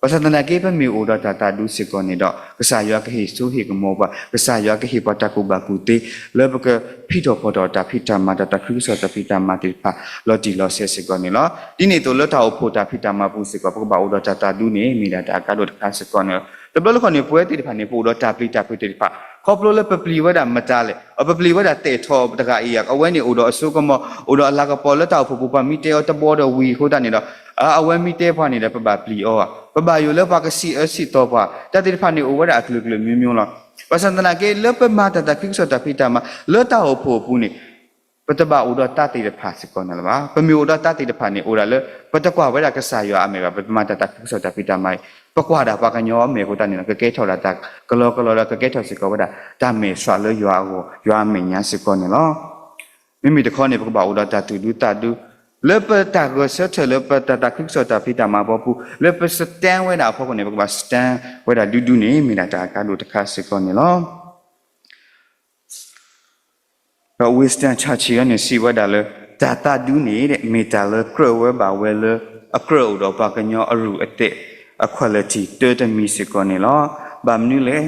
ဘၣ်ဆၣ်သနာ်က့ ပမ့ၢ်အိၣ်ဒီးတၢ်သးဒူစ့ၢ်ကီးန့ၣ်ဒီး ကစၢ်ယွၤကဟ့ၣ်စိဟ့ၣ်ကမီၤပှၤ, ကစၢ်ယွၤကဟ့ၣ်ပှၤတၢ်ကူၣ်ဘၣ်ကူၣ်သ့ လၢပကဖံးထီၣ်ဖီၣ်ထီၣ်တၢ်ဖံးတၢ်မၤ တၢ်သးခုကစီၣ်တၢ်ဖံးတၢ်မၤသ့ၣ်တဖၣ် လီၤတံၢ်လီၤဆဲးစ့ၢ်ကီးန့ၣ်လီၤ. ဒ်န့ၣ်အသိးလၢတၢ်အိၣ်ဖှိၣ်တၢ်ဖံးတၢ်မၤပူၤစ့ၢ်ကီး ပကဘၣ်အိၣ်ဒီးတၢ်သးဒူန့ၣ် မ့ၢ်ဒၣ်တၢ်အကါဒိၣ်တခါစ့ၢ်ကီးန့ၣ်လီၤ. တဘျီတခီၣ်န့ၣ် ပဝဲသ့ၣ်တဖၣ်န့ၣ် ပအိၣ်ဒီးတၢ်ပျံၤတၢ်ဖုးသ့ၣ်တဖၣ် ခီဖျိလၢပပျံၤဝဲဒၣ်မတၤလဲၣ်, အပပျံၤဝဲဒၣ်သဲးထီၣ်တဂၤအံၤဧါ, အဝဲန့ၣ်အိၣ်ဒီးအစိကမီၤ, အိၣ်ဒီးအလၤကပီၤလၢတၢ်အိၣ်ဖှိၣ်ပူၤ ပှၤမ့ၢ်တဲအီၤတဘျီဒီးဝံၤအဃိသတးန့ၣ်ဒီး အဝဲမ့ၢ်တဲပှၤန့ၣ်ဒီး ပဘၣ်ပျံၤအီၤဧါ, ပဘၣ်ယိၣ်လၢပှၤကစံးအၢစံးသီပှၤ, တၢ်သ့ၣ်တဖၣ်န့ၣ် အိၣ်ဝဲဒၣ်အကလုာ်ကလုာ်မျိုးမျိုးလီၤ. ဘၣ်ဆၣ်သနာ်က့ လၢပမၤတၢ်သးခုကစီၣ်တၢ်ဖံးတၢ်မၤ လၢတၢ်အိၣ်ဖှိၣ်အပူၤန့ၣ် ပတဘၣ်အိၣ်ဒီးတၢ်သ့ၣ်တဖၣ်စ့ၢ်ကီးန့ၣ်လၢၤဘၣ်. ပမ့ၢ်အိၣ်ဒီးတၢ်သ့ၣ်တဖၣ်န့ၣ် အိၣ်ဒၣ်လၢ ပတကွၢ်ဝဲဒၣ်ကစၢ်ယွၤအမဲာ်ဘၣ်, ပမၤတၢ်သးခုကစီၣ်တၢ်ဖံးတၢ်မၤအံၤ ပကွၢ်ဒၣ်ပှၤကညီအမဲာ်အဃိသတးန့ၣ်ဒီး ကကဲထီၣ်ဒၣ်တၢ်ကလီကလီဒီး ကကဲထီၣ်စ့ၢ်ကီးဝဲဒၣ် တၢ်မဲာ်ဆှးလၢယွၤအဂီၢ်, ယွၤအမဲာ်ညါစ့ၢ်ကီးန့ၣ်လီၤ. မ့မ့ၢ်တခီန့ၣ် ပကဘၣ်အိၣ်ဒီးတၢ်သူၣ်ဒူသးဒူ လၢပတၢ်ဂဲၤဆၢထၢၣ်လၢပတၢ်သးခုကစီၣ်တၢ်ဖံးတၢ်မၤအဖီခိၣ် လၢပ stand ဝဲဒၣ်အဖီခိၣ်န့ၣ် ပကဘၣ် stand ဝဲဒၣ်ဒူဒူန့ၣ် မ့ၢ်ဒၣ်တၢ်အကါဒိၣ်တခါစ့ၢ်ကီးန့ၣ်လီၤ. ဒီး Winston Churchill န့ၣ် စံးဝဲဒၣ်လၢ တၢ်သးဒူန့ၣ် မ့ၢ်တၢ်လၢကြၢးဝဲဘၣ်ဝဲလၢ အကြၢးအိၣ်ဒီးပှၤကညီအရူၢ်အသဲး အ quality တၢတမံၤစ့ၢ်ကီးန့ၣ်လီၤ. ဘၣ်မနုၤလဲၣ်,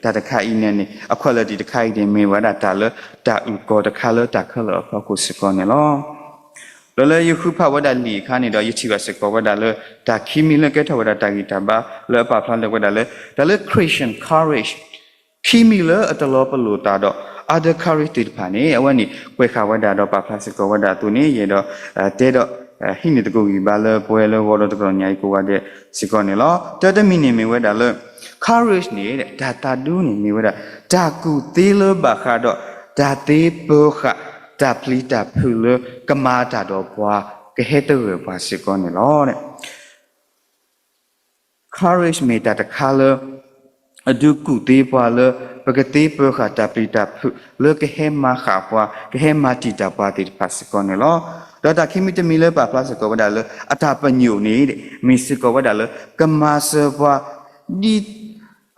တၢ်တခါအံၤန့ၣ်န့ၣ် အ quality တခါအံၤန့ၣ် မ့ၢ်ဝဲဒၣ်တၢ်လၢတၢ်အုၣ်ကီၤတခါလၢတၢ်ခဲလၢာ်အဖီခိၣ်စ့ၢ်ကီးန့ၣ်လီၤ. ဒီးလၢယဃုဖးဝဲဒၣ်လံာ်အခါန့ၣ်ဒီး ယထံၣ်ဘၣ်စ့ၢ်ကီးဝဲဒၣ်လၢ တၢ်ခံမံၤလၢကဲထီၣ်ဝဲဒၣ်တၢ်ဂံၢ်တၢ်ဘါ လၢအပာ်ဖျါလၢဝဲဒၣ်လၢ တၢ်လၢ Christian courage ခံမံၤလၢအတလီၤပလိာ်သးဒီး other courage သ့ၣ်တဖၣ်န့ၣ် အဝဲန့ၣ် ကွဲးဃာ်ဝဲဒၣ်ဒီးပာ်ဖျါစ့ၢ်ကီးဝဲဒၣ်အသိးန့ၣ် ယအဲၣ်ဒိးတဲဒီး ဟံးန့ၢ်သကိးဂံၢ်ဘါလၢပဝဲလၢဂီၤဒီးတကတီၢ်ညါအံၤကိးဂၤဒဲးစ့ၢ်ကီးန့ၣ်လီၤ. တၢတမံၤန့ၣ်မ့ၢ်ဝဲဒၣ်လၢ courage န့ၣ် တၢ်သးဒူန့ၣ်မ့ၢ်ဝဲဒၣ် တၢ်ကူၣ်သ့လၢဘၣ်ဃးဒီး တၢ်သ့ပၢဃာ် တၢ်ပျံၤတၢ်ဖုးလၢကမၤတၢ်ဒီးပှၤ ကဟဲသဂၢၢ်ပှၤစ့ၢ်ကီးန့ၣ်လီၤ. courage မ့ၢ်တၢ်တခါလၢ အဒုးကူၣ်သ့ပှၤလၢ ပကသ့ပၢဃာ်တၢ်ပျံၤတၢ်ဖုး လၢကဟဲမၤဃာ်ပှၤ ကဟဲမၤတံာ်တာ်ပှၤသ့ၣ်တဖၣ်စ့ၢ်ကီးန့ၣ်လီၤ. ဒီးတၢ်ခံမံၤတမံၤလၢပာ်ဖျါစ့ၢ်ကီးဝဲဒၣ်လၢ အတၢ်ပညိၣ်န့ၣ် မ့ၢ်စ့ၢ်ကီးဝဲဒၣ်လၢ ကမၤစၢၤပှၤ ဒ်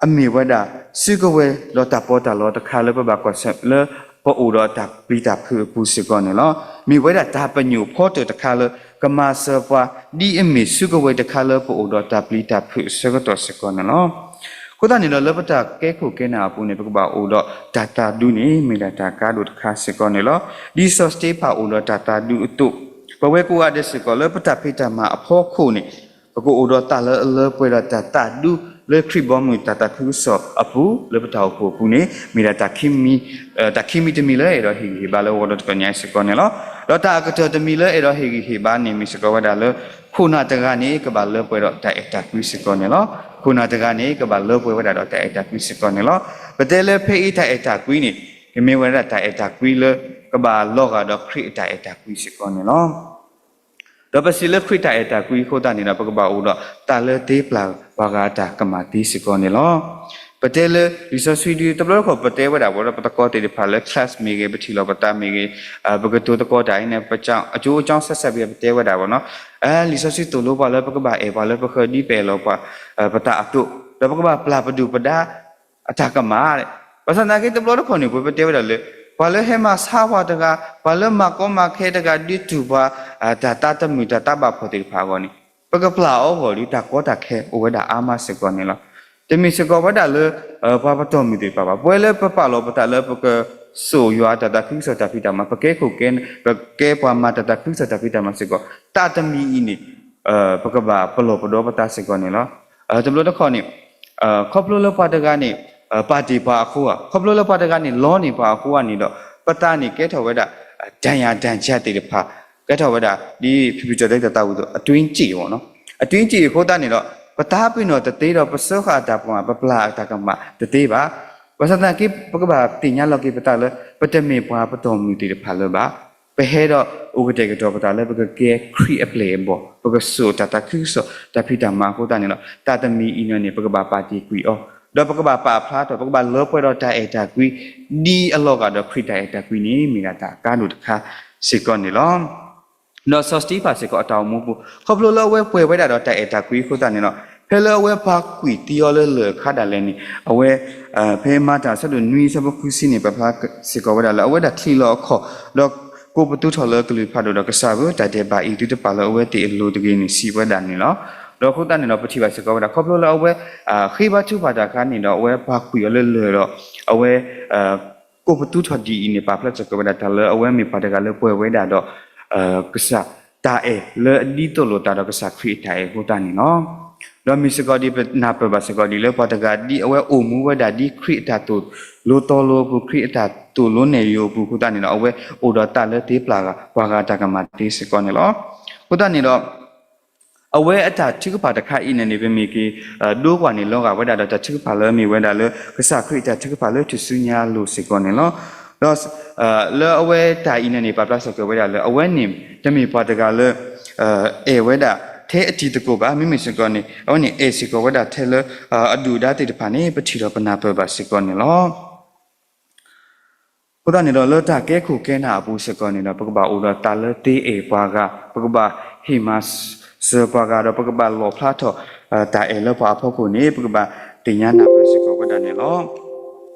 အမ့ၢ်ဝဲဒၣ် စုကဝဲၤဒီးတၢ်ပီးတၢ်လီတခါလၢပဘၣ်ကွၢ်ဆၢၣ် လၢပအိၣ်ဒီးတၢ်ပျံၤတၢ်ဖုးအပူၤစ့ၢ်ကီးန့ၣ်လီၤ. မ့ၢ်ဝဲဒၣ်တၢ်ပညိၣ်ဖီတၢၣ်တခါလၢ ကမၤစၢၤပှၤ ဒ်အမ့ၢ်စုကဝဲၤတခါလၢပအိၣ်ဒီးတၢ်ပျံၤတၢ်ဖုးအဆၢကတီၢ်စ့ၢ်ကီးန့ၣ်လီၤ. အဃိသတးန့ၣ်ဒီး လၢပတၢ်ကဲခိၣ်ကဲနၢ်အပူၤန့ၣ် ပကဘၣ်အိၣ်ဒီးတၢ်သးဒူန့ၣ် မ့ၢ်ဒၣ်တၢ်ကါဒိၣ်တခါစ့ၢ်ကီးန့ၣ်လီၤ. ဒ်စီၤစတ့ဖၣ်အိၣ်ဒီးတၢ်သးဒူအသိး ပဝဲကိးဂၤဒဲးစ့ၢ်ကီး လၢပတၢ်ဖံးတၢ်မၤအဖီခိၣ်န့ၣ် ပကအိၣ်ဒီးတၢ်လၢအလၢပှဲၤဒီးတၢ်သးဒူ လၢခရံာ်ဘီမုၢ်တၢ်သးခုကစီၣ်အပူၤ လၢပတၢ်အိၣ်ဖှိၣ်အပူၤန့ၣ် မ့ၢ်ဒၣ်တၢ်ခံမံၤ, တၢ်ခံမံၤတမံၤလၢအဲၣ်ဒိးဟ့ၣ်ဂံၢ်ဟ့ၣ်ဘါလၢဂီၤဒီးတကတီၢ်ညါအံၤစ့ၢ်ကီးန့ၣ်လီၤ. ဒီးတၢ်အကတၢၢ်တမံၤလၢအဲၣ်ဒိးဟ့ၣ်ဂံၢ်ဟ့ၣ်ဘါန့ၣ် မ့ၢ်စ့ၢ်ကီးဝဲဒၣ်လၢ ခိၣ်နၢ်တဂၤန့ၣ် ကဘၣ်လၢပှဲၤဒီးတၢ်အဲၣ်တၢ်ကွံစ့ၢ်ကီးန့ၣ်လီၤ. ခိၣ်နၢ်တဂၤန့ၣ် ကဘၣ်လၢပှဲၤဝဲဒၣ်ဒီးတၢ်အဲၣ်တၢ်ကွံစ့ၢ်ကီးန့ၣ်လီၤ. ပတဲလၢဖဲအံၤတၢ်အဲၣ်တၢ်ကွံန့ၣ် ကမ့ၢ်ဝဲဒၣ်တၢ်အဲၣ်တၢ်ကွံလၢ ကဘၣ်လီၤဂာ်ဒီးခရံာ်အတၢ်အဲၣ်တၢ်ကွံစ့ၢ်ကီးန့ၣ်လီၤ. ဒီးပစံးလၢခရံာ်တၢ်အဲၣ်တၢ်ကွံအဃိသတးန့ၣ်ဒီး ပကဘၣ်အိၣ်ဒီးတၢ်လၢသ့ပျၢ်ပှၤဂၤအတၢ်ကမၣ်သ့စ့ၢ်ကီးန့ၣ်လီၤ. ပတဲလၢလံာ်စီဆှံဒု တဘျီတခီၣ်ပတဲဝဲဒၣ် ပဝဲဒၣ်ပသကိးသ့ၣ်တဖၣ်လၢ class မ့ၢ်ဂ့ၤ, ပထံၣ်လိာ်ပသးမ့ၢ်ဂ့ၤ, ပကတိၤသကိးတၢ်အံၤန့ၣ် ပကၠိအကၠိဆၢဆၢပယီၤပတဲဝဲဒၣ်ဘၣ်နီၤ, လံာ်စီဆှံသိၣ်လိပှၤလၢပကဘၣ်အဲၣ်ပှၤလၢပဃၢၤဒ်ပအဲၣ်လီၤပှၤ ပသးအသိး, ဒီးပကဘၣ်ပျၢ်ပဒုၣ်ပဒါ အတၢ်ကမၣ်, ဘၣ်ဆၣ်သနာ်က့တဘျီတခီၣ်န့ၣ် ပဝဲပတဲဝဲဒၣ်လၢ ပှၤလၢဟဲမၤဆါပှၤတဂၤ, ပှၤလၢမၤကီမၤခဲတဂၤ ဒုးတူၢ်ပှၤ တၢ်သးတမုာ်တၢ်သးဘၣ်ဖှီၣ်သ့ၣ်တဖၣ်အဂီၢ်န့ၣ် ပကပျၢ်အီၤအဂီၢ်ဒီး တၢ်ကီတၢ်ခဲအိၣ်ဝဲဒၣ်အါမးစ့ၢ်ကီးန့ၣ်လီၤ. တမ့ၢ်စ့ၢ်ကီးဝဲဒၣ်လၢ ပှၤပတီၢ်မုၢ်သ့ၣ်တဖၣ်ဘၣ်. ပဝဲလၢပပာ်လီၤပသးလၢပကစိာ်ယွၤတၢ်သးခုကစီၣ်တၢ်ဖံးတၢ်မၤ, ပကဲခိၣ်ကဲ, ပကဲပှၤမၤတၢ်သးခုကစီၣ်တၢ်ဖံးတၢ်မၤစ့ၢ်ကီး, တၢ်တမံၤအံၤန့ၣ် ပကဘၣ်ပလီၢ်ပဒီပသးစ့ၢ်ကီးန့ၣ်လီၤ. တဘျီတခီၣ်န့ၣ် ခီဖျိလၢပှၤတဂၤန့ၣ် ပာ်တ့ၢ်ပှၤအဃိဧါ, ခီဖျိလၢပှၤတဂၤန့ၣ် လီန့ၢ်ပှၤအဃိဧါန့ၣ်ဒီး ပသးန့ၣ်ကဲထီၣ်ဝဲဒၣ် တၢ်ယၢ်တၢ်ယၢ်သ့ၣ်တဖၣ် ကဲထီၣ်ဝဲဒၣ် ဒ်ဖံဖုကၠီၤတဲတၢ်သးဝံၣ်အသိး အတွင်းကျိတ် မ့ၢ်နီၤ, အတွင်းကျိတ် အဃိသတးန့ၣ်ဒီး ပတၢ်ပ့ၤနီၣ်တသ့ဒီး ပစၢဃာ်အတၢ်ပှၤ ပပျၢ်အတၢ်ကမၣ်တသ့ဘၣ်. ဘၣ်ဆၣ်သနာ်က့ ပကဘၣ်သ့ၣ်ညါလီၤက့ၤပသးလၢ ပတမ့ၢ်ပှၤပတီၢ်မုၢ်သ့ၣ်တဖၣ်လၢၤဘၣ်. ပဟဲဒီးအိၣ်ကတဲာ်ကတီၤပသးလၢ ပကကဲခရံာ်အပျဲၢ်အဘီၣ်, ပကစိာ်တၢ်သးခုကစီၣ် တၢ်ဖံးတၢ်မၤအဃိသတးန့ၣ်ဒီး တၢ်တမံၤအံၤန့ၣ်န့ၣ် ပကဘၣ်ပာ်တ့ၢ်ကွံာ်အီၤ, ဒီးပကဘၣ်ပာ်ဖျါထီၣ် ပကဘၣ်လၢပှဲၤဒီးတၢ်အဲၣ်တၢ်ကွံ ဒ်အလီၤဂာ်ဒီးခရံာ်တၢ်အဲၣ်တၢ်ကွံန့ၣ် မ့ၢ်ဒၣ်တၢ်အကါဒိၣ်တခါစ့ၢ်ကီးန့ၣ်လီၤ. ဒီးစီၤစတံဖၣ်စ့ၢ်ကီးအတၢ်အိၣ်မူပူၤ ခီဖျိလၢအဝဲပှဲၤဝဲဒၣ်ဒီးတၢ်အဲၣ်တၢ်ကွံအဃိသတးန့ၣ်ဒီး ဖဲလၢအဝဲပှၤကွံာ်သံအီၤလၢလၢၢ်အခါဒၣ်လဲာ်န့ၣ် အဝဲ ဖဲမၤတၢ်အဆၢဒိၣ်နွံအဆၢဖိဃုဆံန့ၣ် ပာ်ဖျါစ့ၢ်ကီးဝဲဒၣ်လၢ အဝဲဒၣ်ချံးလီၤအခီၣ် ဒီးကိးပသူထီၣ်လၢကလုၢ်ဖးဒိၣ်ဒီး ကစၢ်ဧၢ တၢ်ဒဲးဘးအံၤ သုတပာ်လၢအဝဲသ့ၣ်အလိၤတဂ့ၤန့ၣ် စံးဝဲဒၣ်န့ၣ်လီၤ. ဒီးအဃိသတးန့ၣ်ဒီး ပထံၣ်ဘၣ်စ့ၢ်ကီးဝဲဒၣ် ခီဖျိလၢအဝဲ ဃ့ဘါထုကဖၣ်တၢ်အခါန့ၣ်ဒီး အဝဲပှၤကွံာ်အီၤလၢလၢၢ်ဒီး အဝဲ ကိးပသူထီၣ်ဒ်အံၤန့ၣ် ပာ်ဖျါစ့ၢ်ကီးဝဲဒၣ် တၢ်လၢအဝဲမ့ၢ်ပှၤတဂၤလၢပှဲၤဝဲဒၣ်ဒီး ကစၢ်တၢ်အဲၣ်လၢအဒ်သိးလိာ်သးဒီး ကစၢ်ခရံာ်အတၢ်အဲၣ်အဃိသတးန့ၣ်လီၤ. ဒီးမ့ၢ်စ့ၢ်ကီးဒ်ပနၢ်ပၢၢ်ဘၣ်စ့ၢ်ကီးဒ်လၢ ပှၤတဂၤဒ်အဝဲအိၣ်မူဝဲဒၣ် ဒ်ခရံာ်အတၢ်သိၣ်လိသီလိအပူၤ ခရံာ်အတၢ်သိၣ်လိနဲၣ်ယိၤအပူၤအဃိသတးန့ၣ်ဒီး အဝဲအိၣ်ဒီးသးလၢသ့ပျၢ်ပှၤဂၤတၢ်ကမၣ်သ့စ့ၢ်ကီးန့ၣ်လီၤ. အဃိသတးန့ၣ်ဒီး အဝဲအတၢ်ထုကဖၣ်တခါအံၤန့ၣ်န့ၣ် ပမ့ၢ်က့ၤ ဒိကွၢ်န့ၣ် လီၤဂာ်ဝဲဒၣ်ဒီးတၢ်ထုကဖၣ်လၢအမ့ၢ်ဝဲဒၣ်လၢ ကစၢ်ခရံာ်အတၢ်ထုကဖၣ်လၢထူၣ်စုညါအလိၤစ့ၢ်ကီးန့ၣ်လီၤ. ဒီး လၢအဝဲတၢ်အံၤန့ၣ်န့ၣ် ပာ်ဖျါစ့ၢ်ကီးဝဲဒၣ်လၢ အဝဲန့ၣ် တမ့ၢ်ပှၤတဂၤလၢ အဲၣ်ဝဲဒၣ်ထဲအတံၤသကိးဘၣ်. မ့မ့ၢ်စ့ၢ်ကီးန့ၣ် အဝဲန့ၣ်အဲၣ်စ့ၢ်ကီးဝဲဒၣ်ထဲလၢ အဒုၣ်အဒါသ့ၣ်တဖၣ်န့ၣ် ပထံၣ်ဒီးပနၢ်ပၢၢ်ဘၣ်စ့ၢ်ကီးန့ၣ်လီၤ. အဃိသတးန့ၣ်ဒီး လၢတၢ်ကဲခိၣ်ကဲနၢ်အပူၤစ့ၢ်ကီးန့ၣ်ဒီး ပကဘၣ်အိၣ်ဒီးသးလၢသ့အဲၣ်ပှၤဂၤ, ပကဘၣ်ဟ့ၣ်မၤစၢၤပှၤဂၤဒီး ပကဘၣ်လီၣ်ဖျါထီၣ် တၢ်အဲၣ်လၢပှၤအဖီခိၣ်န့ၣ် ပကဘၣ်သ့ၣ်ညါနၢ်ပၢၢ်စ့ၢ်ကီးဝဲဒၣ်န့ၣ်လီၤ.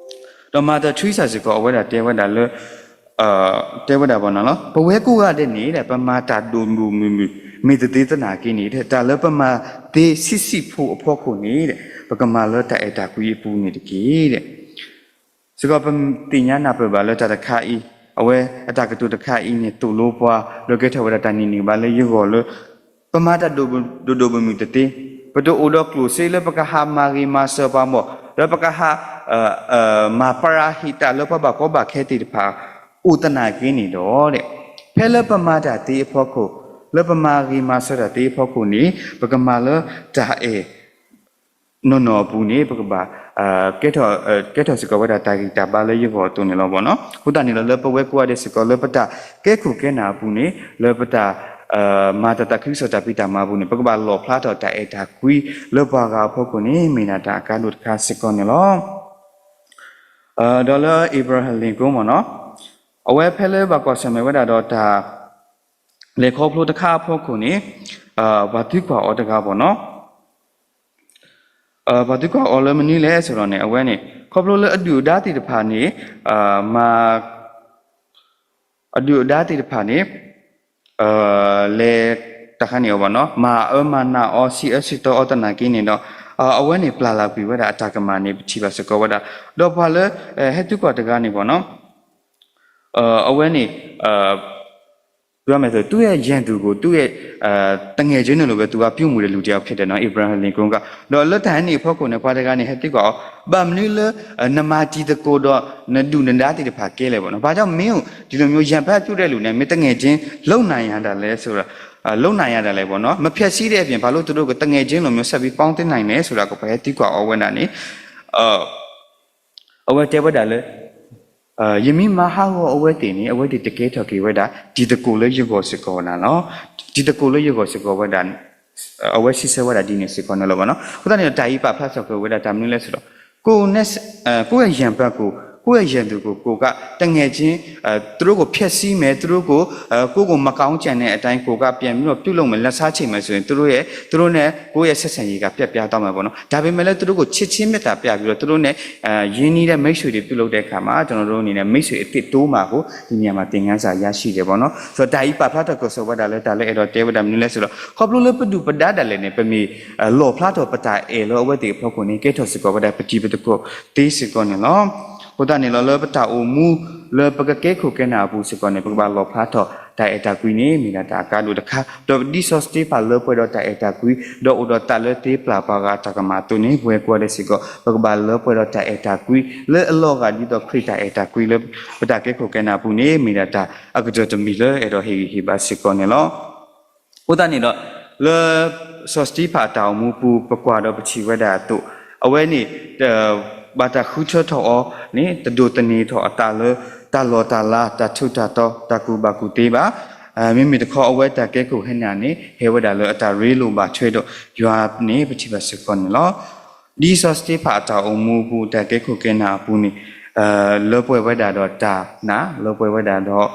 ဒီး Mother Teresa စ့ၢ်ကီး အဝဲဒၣ်တဲဝဲဒၣ်လၢ တဲဝဲဒၣ်ဘၣ်နီၤလီၤ, ပဝဲကိးဂၤဒဲးန့ၣ် ပမၤတၢ်ဒိၣ်ဒိၣ်မုၢ်မုၢ် မ့ၢ်တသ့သနာ်က့န့ၣ် တၢ်လၢပမၤသ့ဆံးဆံးဖိအဖီခိၣ်န့ၣ် ပကမၤလၢတၢ်အဲၣ်တၢ်ကွံအပူၤန့ၣ်တက့ၢ်. စ့ၢ်ကီးပသ့ၣ်ညါနၢ်ပၢၢ်ဘၣ်လၢတၢ်တခါအံၤ, အဝဲအတၢ်ကတိၤတခါအံၤန့ၣ် သိၣ်လိပှၤ ဒီးကဲထီၣ်ဝဲဒၣ်တၢ်နံၤနံၤကဘၣ်လၢယဂီၢ်လၢ ပမၤတၢ်ဒိၣ်ဒိၣ်မုၢ်မုၢ်တသ့, ပတအိၣ်ဒီးကျိၣ်စ့လၢပကဟးမၤဂ့ၤမၤစၢၤပှၤဘၣ်, ဒီးပကဟး မၤပရၤဟံးတၢ်လၢပှၤဘၣ်ကီဘၣ်ခဲသ့ၣ်တဖၣ် အိၣ်သနာ်က့န့ၣ်ဒီး ဖဲလၢပမၤတၢ်သ့အဖီခိၣ်, လၢပမၤဂ့ၤမၤစၢၤတၢ်သ့အဖီခိၣ်န့ၣ် ပကမၤလၢတၢ်အဲၣ် နီၢ်နီၢ်အပူၤန့ၣ် ပကဘၣ် ကဲထီၣ်စ့ၢ်ကီးဝဲဒၣ်တၢ်ဂံၢ်တၢ်ဘါလၢယဂီၢ်အသိးန့ၣ်လီၤဘၣ်နီၤ. အဃိသတးန့ၣ်ဒီး လၢပဝဲကိးဂၤဒဲးစ့ၢ်ကီး လၢပတၢ်ကဲခိၣ်ကဲနၢ်အပူၤန့ၣ် လၢပတၢ် မၤတၢ်သးခုကစီၣ်တၢ်ဖံးတၢ်မၤအပူၤန့ၣ် ပကဘၣ်လီၣ်ဖျါထီၣ်တၢ်အဲၣ်တၢ်ကွံလၢပှၤဂၤအဖီခိၣ်န့ၣ် မ့ၢ်ဒၣ်တၢ်အကါဒိၣ်တခါစ့ၢ်ကီးန့ၣ်လီၤ. ဒီးလၢ Abraham Lincoln မ့ၢ်နီၤ, အဝဲဖဲလၢဘၣ်ကွၢ်ဆၢၣ်မဲာ်ဝဲဒၣ်ဒီးတၢ် လဲၤခီဖျိတခါအဖီခိၣ်န့ၣ် ပှၤသံကွၢ်အီၤတဂၤဘၣ်နီၤ, ပှၤသံကွၢ်အီၤလၢမနုၤလဲၣ်ဆိုတော့န့ၣ် အဝဲန့ၣ် ခီဖျိလၢအဒုၣ်အဒါသ့ၣ်တဖၣ်န့ၣ် မၤ အဒုၣ်အဒါသ့ၣ်တဖၣ်န့ၣ် လဲၤတၢ်ခါန့ၣ်အီၤဘၣ်နီၤ, မၤအၢမၤနးအီၤ စံးအၢစံးသီအီၤသနာ်က့န့ၣ်ဒီး အဝဲန့ၣ် ပျၢ်လၢ်ကွံာ်ဝဲဒၣ်အတၢ်ကမၣ်န့ၣ် ပထံၣ်ဘၣ်စ့ၢ်ကီးဝဲဒၣ်. ဒီးပှၤလၢ ဟဲသံကွၢ်တဂၤန့ၣ်ဘၣ်နီၤ, အဝဲန့ၣ် ပြောရမယ်ဆို သူ့ရဲ့ရန်သူကို သူ့ရဲ့ သူငယ်ချင်းလိုပဲ သူကပြုမူတဲ့လူတစ်ယောက်ဖြစ်တယ်နော် Abraham Lincoln က. ဒီးလၢတၢ်ဟဲန့ၣ်အဖီခိၣ်န့ၣ် ပှၤတဂၤန့ၣ် ဟဲသံကွၢ်အီၤ ဘၣ်မနုၤလၢ နမၤတံၤသကိးဒီး နဒုၣ်နဒါသ့ၣ်တဖၣ်ကဲလဲၣ်ပေါ့နော်. ဘာကြောင့်မင်းကို ဒီလိုမျိုး ရန်ဘက်ပြုတဲ့လူနဲ့ မင်းသူငယ်ချင်းလုပ်နိုင်ရတာလဲဆိုတော့ လုပ်နိုင်ရတာလဲပေါ့နော်. မဖျက်ဆီးတဲ့အပြင် ဘာလို့သူတို့ကိုသူငယ်ချင်းလိုမျိုး ဆက်ပြီးပေါင်းသင်းနိုင်လဲဆိုတာကို ပှၤဟဲသံကွၢ်အီၤဝဲဒၣ်န့ၣ် အဝဲတဲဝဲဒၣ်လၢ ယမ့ၢ်မၤဟးဂီၤအဝဲသ့ၣ်န့ၣ် အဝဲသ့ၣ်တကဲထီၣ်က့ၤဝဲဒၣ် တံၤသကိးလၢယဂီၢ်စ့ၢ်ကီးဝဲဒၣ်လီၤ. တံၤသကိးလၢယဂီၢ်စ့ၢ်ကီးဝဲဒၣ် အဝဲစံးဆၢဝဲဒၣ်ဒ်န့ၣ်စ့ၢ်ကီးန့ၣ်လီၤဘၣ်နီၤ. အဃိသတးန့ၣ်ဒီး တၢ်အံၤပာ်ဖျါစ့ၢ်ကီးဝဲဒၣ်တၢ်မနုၤလဲၣ်ဆိုတော့ ကိုယ့်နဲ့ ကိုယ့်ရဲ့ရန်ဘက်ကို ကိုယ့်ရဲ့ရန်သူကို ကိုယ်က သူငယ်ချင်း သူတို့ကိုဖျက်ဆီးမယ် သူတို့ကို ကိုယ့်ကိုမကောင်းကြံတဲ့အတိုင်း ကိုယ်ကပြန်ပြီးတော့ပြုလုပ်မယ် လက်စားချေမယ်ဆိုရင် သူတို့ရဲ့ သူတို့နဲ့ကိုယ့်ရဲ့ဆက်ဆံရေးက ပျက်ပြားသွားမယ်ပေါ့နော်. ဒါပေမဲ့လည်း သူတို့ကိုချစ်ခြင်းမေတ္တာပြပြီးတော့ သူတို့နဲ့ ရင်းနှီးတဲ့မိတ်ဆွေတွေပြုလုပ်တဲ့အခါမှာ ကျွန်တော်တို့အနေနဲ့မိတ်ဆွေအသစ်တိုးမှာကို ဒီနေရာမှာသင်ခန်းစာရရှိတယ်ပေါ့နော်. ဆိုတော့ တၢ်အံၤပာ်ဖျါထီၣ်ကစီၣ်ဝဲဒၣ်လၢတၢ်လၢအဲၣ်ဒိးတဲဝဲဒၣ်မနုၤလဲၣ်ဆိုတော့ ခီဖျိလၢပဒုၣ်ပဒါဒၣ်လဲာ်န့ၣ် ပမ့ၢ် လီၣ်ဖျါထီၣ်ပတၢ်အဲၣ်လၢအဝဲသ့ၣ်အဖီခိၣ်န့ၣ် ကဲထီၣ်စ့ၢ်ကီးဝဲဒၣ်ပတံၤပသကိးသ့စ့ၢ်ကီးန့ၣ်လီၤ. အဃိသတးန့ၣ်လီၤ လၢပတၢ်အိၣ်မူ လၢပကကဲခိၣ်ကဲနၢ်အပူၤစ့ၢ်ကီးန့ၣ် ပကဘၣ်လီၣ်ဖျါထီၣ် တၢ်အဲၣ်တၢ်ကွံန့ၣ် မ့ၢ်ဒၣ်တၢ်အကါဒိၣ်တခါ, ဒီးဒ်စီၤစတ့ဖၣ်လၢပှဲၤဒီးတၢ်အဲၣ်တၢ်ကွံ ဒီးအိၣ်ဒီးတၢ်လၢသ့ပျၢ်ပှၤဂၤအတၢ်ကမၣ်အသိးန့ၣ် ပဝဲကိးဂၤဒဲးစ့ၢ်ကီး ပကဘၣ်လၢပှဲၤဒီးတၢ်အဲၣ်တၢ်ကွံ လၢအလီၤဂာ်ဒ်သိးခရံာ်တၢ်အဲၣ်တၢ်ကွံလၢ ပတၢ်ကဲခိၣ်ကဲနၢ်အပူၤန့ၣ် မ့ၢ်ဒၣ်တၢ်အကတၢၢ်တမံၤလၢအဲၣ်ဒိးဟ့ၣ်ဂံၢ်ဟ့ၣ်ဘါစ့ၢ်ကီးန့ၣ်လီၤ. အဃိသတးန့ၣ်ဒီး လၢ စီၤစတ့ဖၣ်အတၢ်အိၣ်မူပူၤ ပကွၢ်ဒီးပထံၣ်ဝဲဒၣ်အသိး အဝဲန့ၣ် ဘၣ်တၢ်ဃုထၢထီၣ်အီၤန့ၣ် တဒိးသန့ၤထီၣ်အသးလၢ တၢ်လီၢ်တၢ်လၤ တၢ်ထူးတၢ်တီၤ တၢ်ကူၣ်ဘၣ်ကူၣ်သ့ဘၣ်. မ့မ့ၢ်တခီ အဝဲတၢ်ကဲခိၣ်ကဲနၢ်န့ၣ် ဟဲဝဲဒၣ်လၢအတၢ်ရ့လိာ်ဘၣ်ထွဲဒီးယွၤန့ၣ် ပထံၣ်ဘၣ်စ့ၢ်ကီးန့ၣ်လီၤ. ဒ်စီၤစတ့ဖၣ်အတၢ်အိၣ်မူအပူၤ တၢ်ကဲခိၣ်ကဲနၢ်အပူၤန့ၣ် လၢပှဲၤဝဲဒၣ်ဒီးတၢ်နာ်, လၢပှဲၤဝဲဒၣ်ဒီး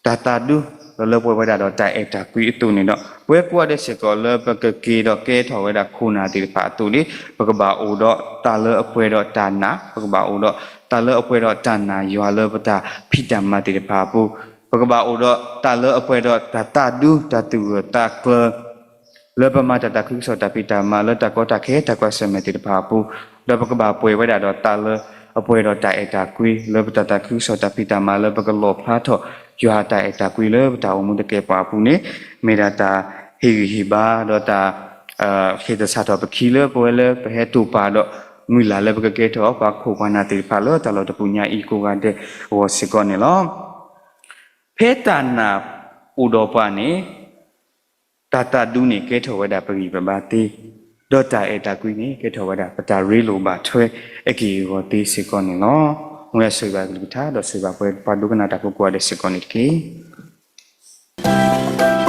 တၢ်သးဒူ, ဒီးလၢပှဲၤဝဲဒၣ်ဒီးတၢ်အဲၣ်တၢ်ကွံအသိးန့ၣ်ဒီး ပဝဲကိးဂၤဒဲးစ့ၢ်ကီးလၢပကက့ၤဒီးကဲထီၣ်ဝဲဒၣ်ခိၣ်နၢ်သ့ၣ်တဖၣ်အသိးန့ၣ် ပကဘၣ်အိၣ်ဒီးတၢ်လၢအပှဲၤဒီးတၢ်နာ်, ပကဘၣ်အိၣ်ဒီးတၢ်လၢအပှဲၤဒီးတၢ်နာ်ယွၤလၢပတၢ်ဖံးတၢ်မၤသ့ၣ်တဖၣ်အပူၤ, ပကဘၣ်အိၣ်ဒီးတၢ်လၢအပှဲၤဒီးတၢ်သးဒူ တၢ်သူၣ်ဂၢၢ်သးကျၢၤ လၢပမၤတၢ်သးခုကစီၣ်တၢ်ဖံးတၢ်မၤလၢတၢ်ကီတၢ်ခဲ တၢ်ကွၢ်ဆၢၣ်မဲာ်သ့ၣ်တဖၣ်အပူၤ, ဒီးပကဘၣ်ပှဲၤဝဲဒၣ်ဒီးတၢ်လၢအပှဲၤဒီးတၢ်အဲၣ်တၢ်ကွံ လၢပတၢ်သးခုကစီၣ်တၢ်ဖံးတၢ်မၤလၢပကလီၣ်ဖျါထီၣ်ယွၤတၢ်အဲၣ်တၢ်ကွံလၢပတၢ်အိၣ်မူတကဲပှၤအပူၤန့ၣ် မ့ၢ်ဒၣ်တၢ်ဟ့ၣ်ဂံၢ်ဟ့ၣ်ဘါဒီးတၢ် ဟ့ၣ်သဆၣ်ထီၣ်ပခံလၢပဝဲလၢပဟဲတိာ်ပာ်ဒီး မုၢ်လၢ်လၢပကကဲထီၣ်ပှၤခိၣ်ပှၤနၢ်သ့ၣ်တဖၣ်လၢတၢ်လီၢ်တပူၤညါအံၤကိးဂၤဒဲးအဂီၢ်စ့ၢ်ကီးန့ၣ်လီၤ. ဖဲတၢ်နာ်အိၣ်ဒီးပှၤန့ၣ် တၢ်သးဒူန့ၣ်ကဲထီၣ်ဝဲဒၣ်ပဂံၢ်ပဘါသ့, ဒီးတၢ်အဲၣ်တၢ်ကွံန့ၣ် ကဲထီၣ်ဝဲဒၣ်ပတၢ်ရ့လိာ်ဘၣ်ထွဲအက့ၢ်အဂီၤသ့စ့ၢ်ကီးန့ၣ်လီၤ. မ်ယွၤဆိၣ်ဂ့ၤဘၣ်ကလုၢ်ကထါ ဒီးဆိၣ်ဂ့ၤဘၣ်ပှၤဒိကနၣ်တၢ်ဖိကိးဂၤဒဲးစ့ၢ်ကီးန့ၣ်တက့ၢ်.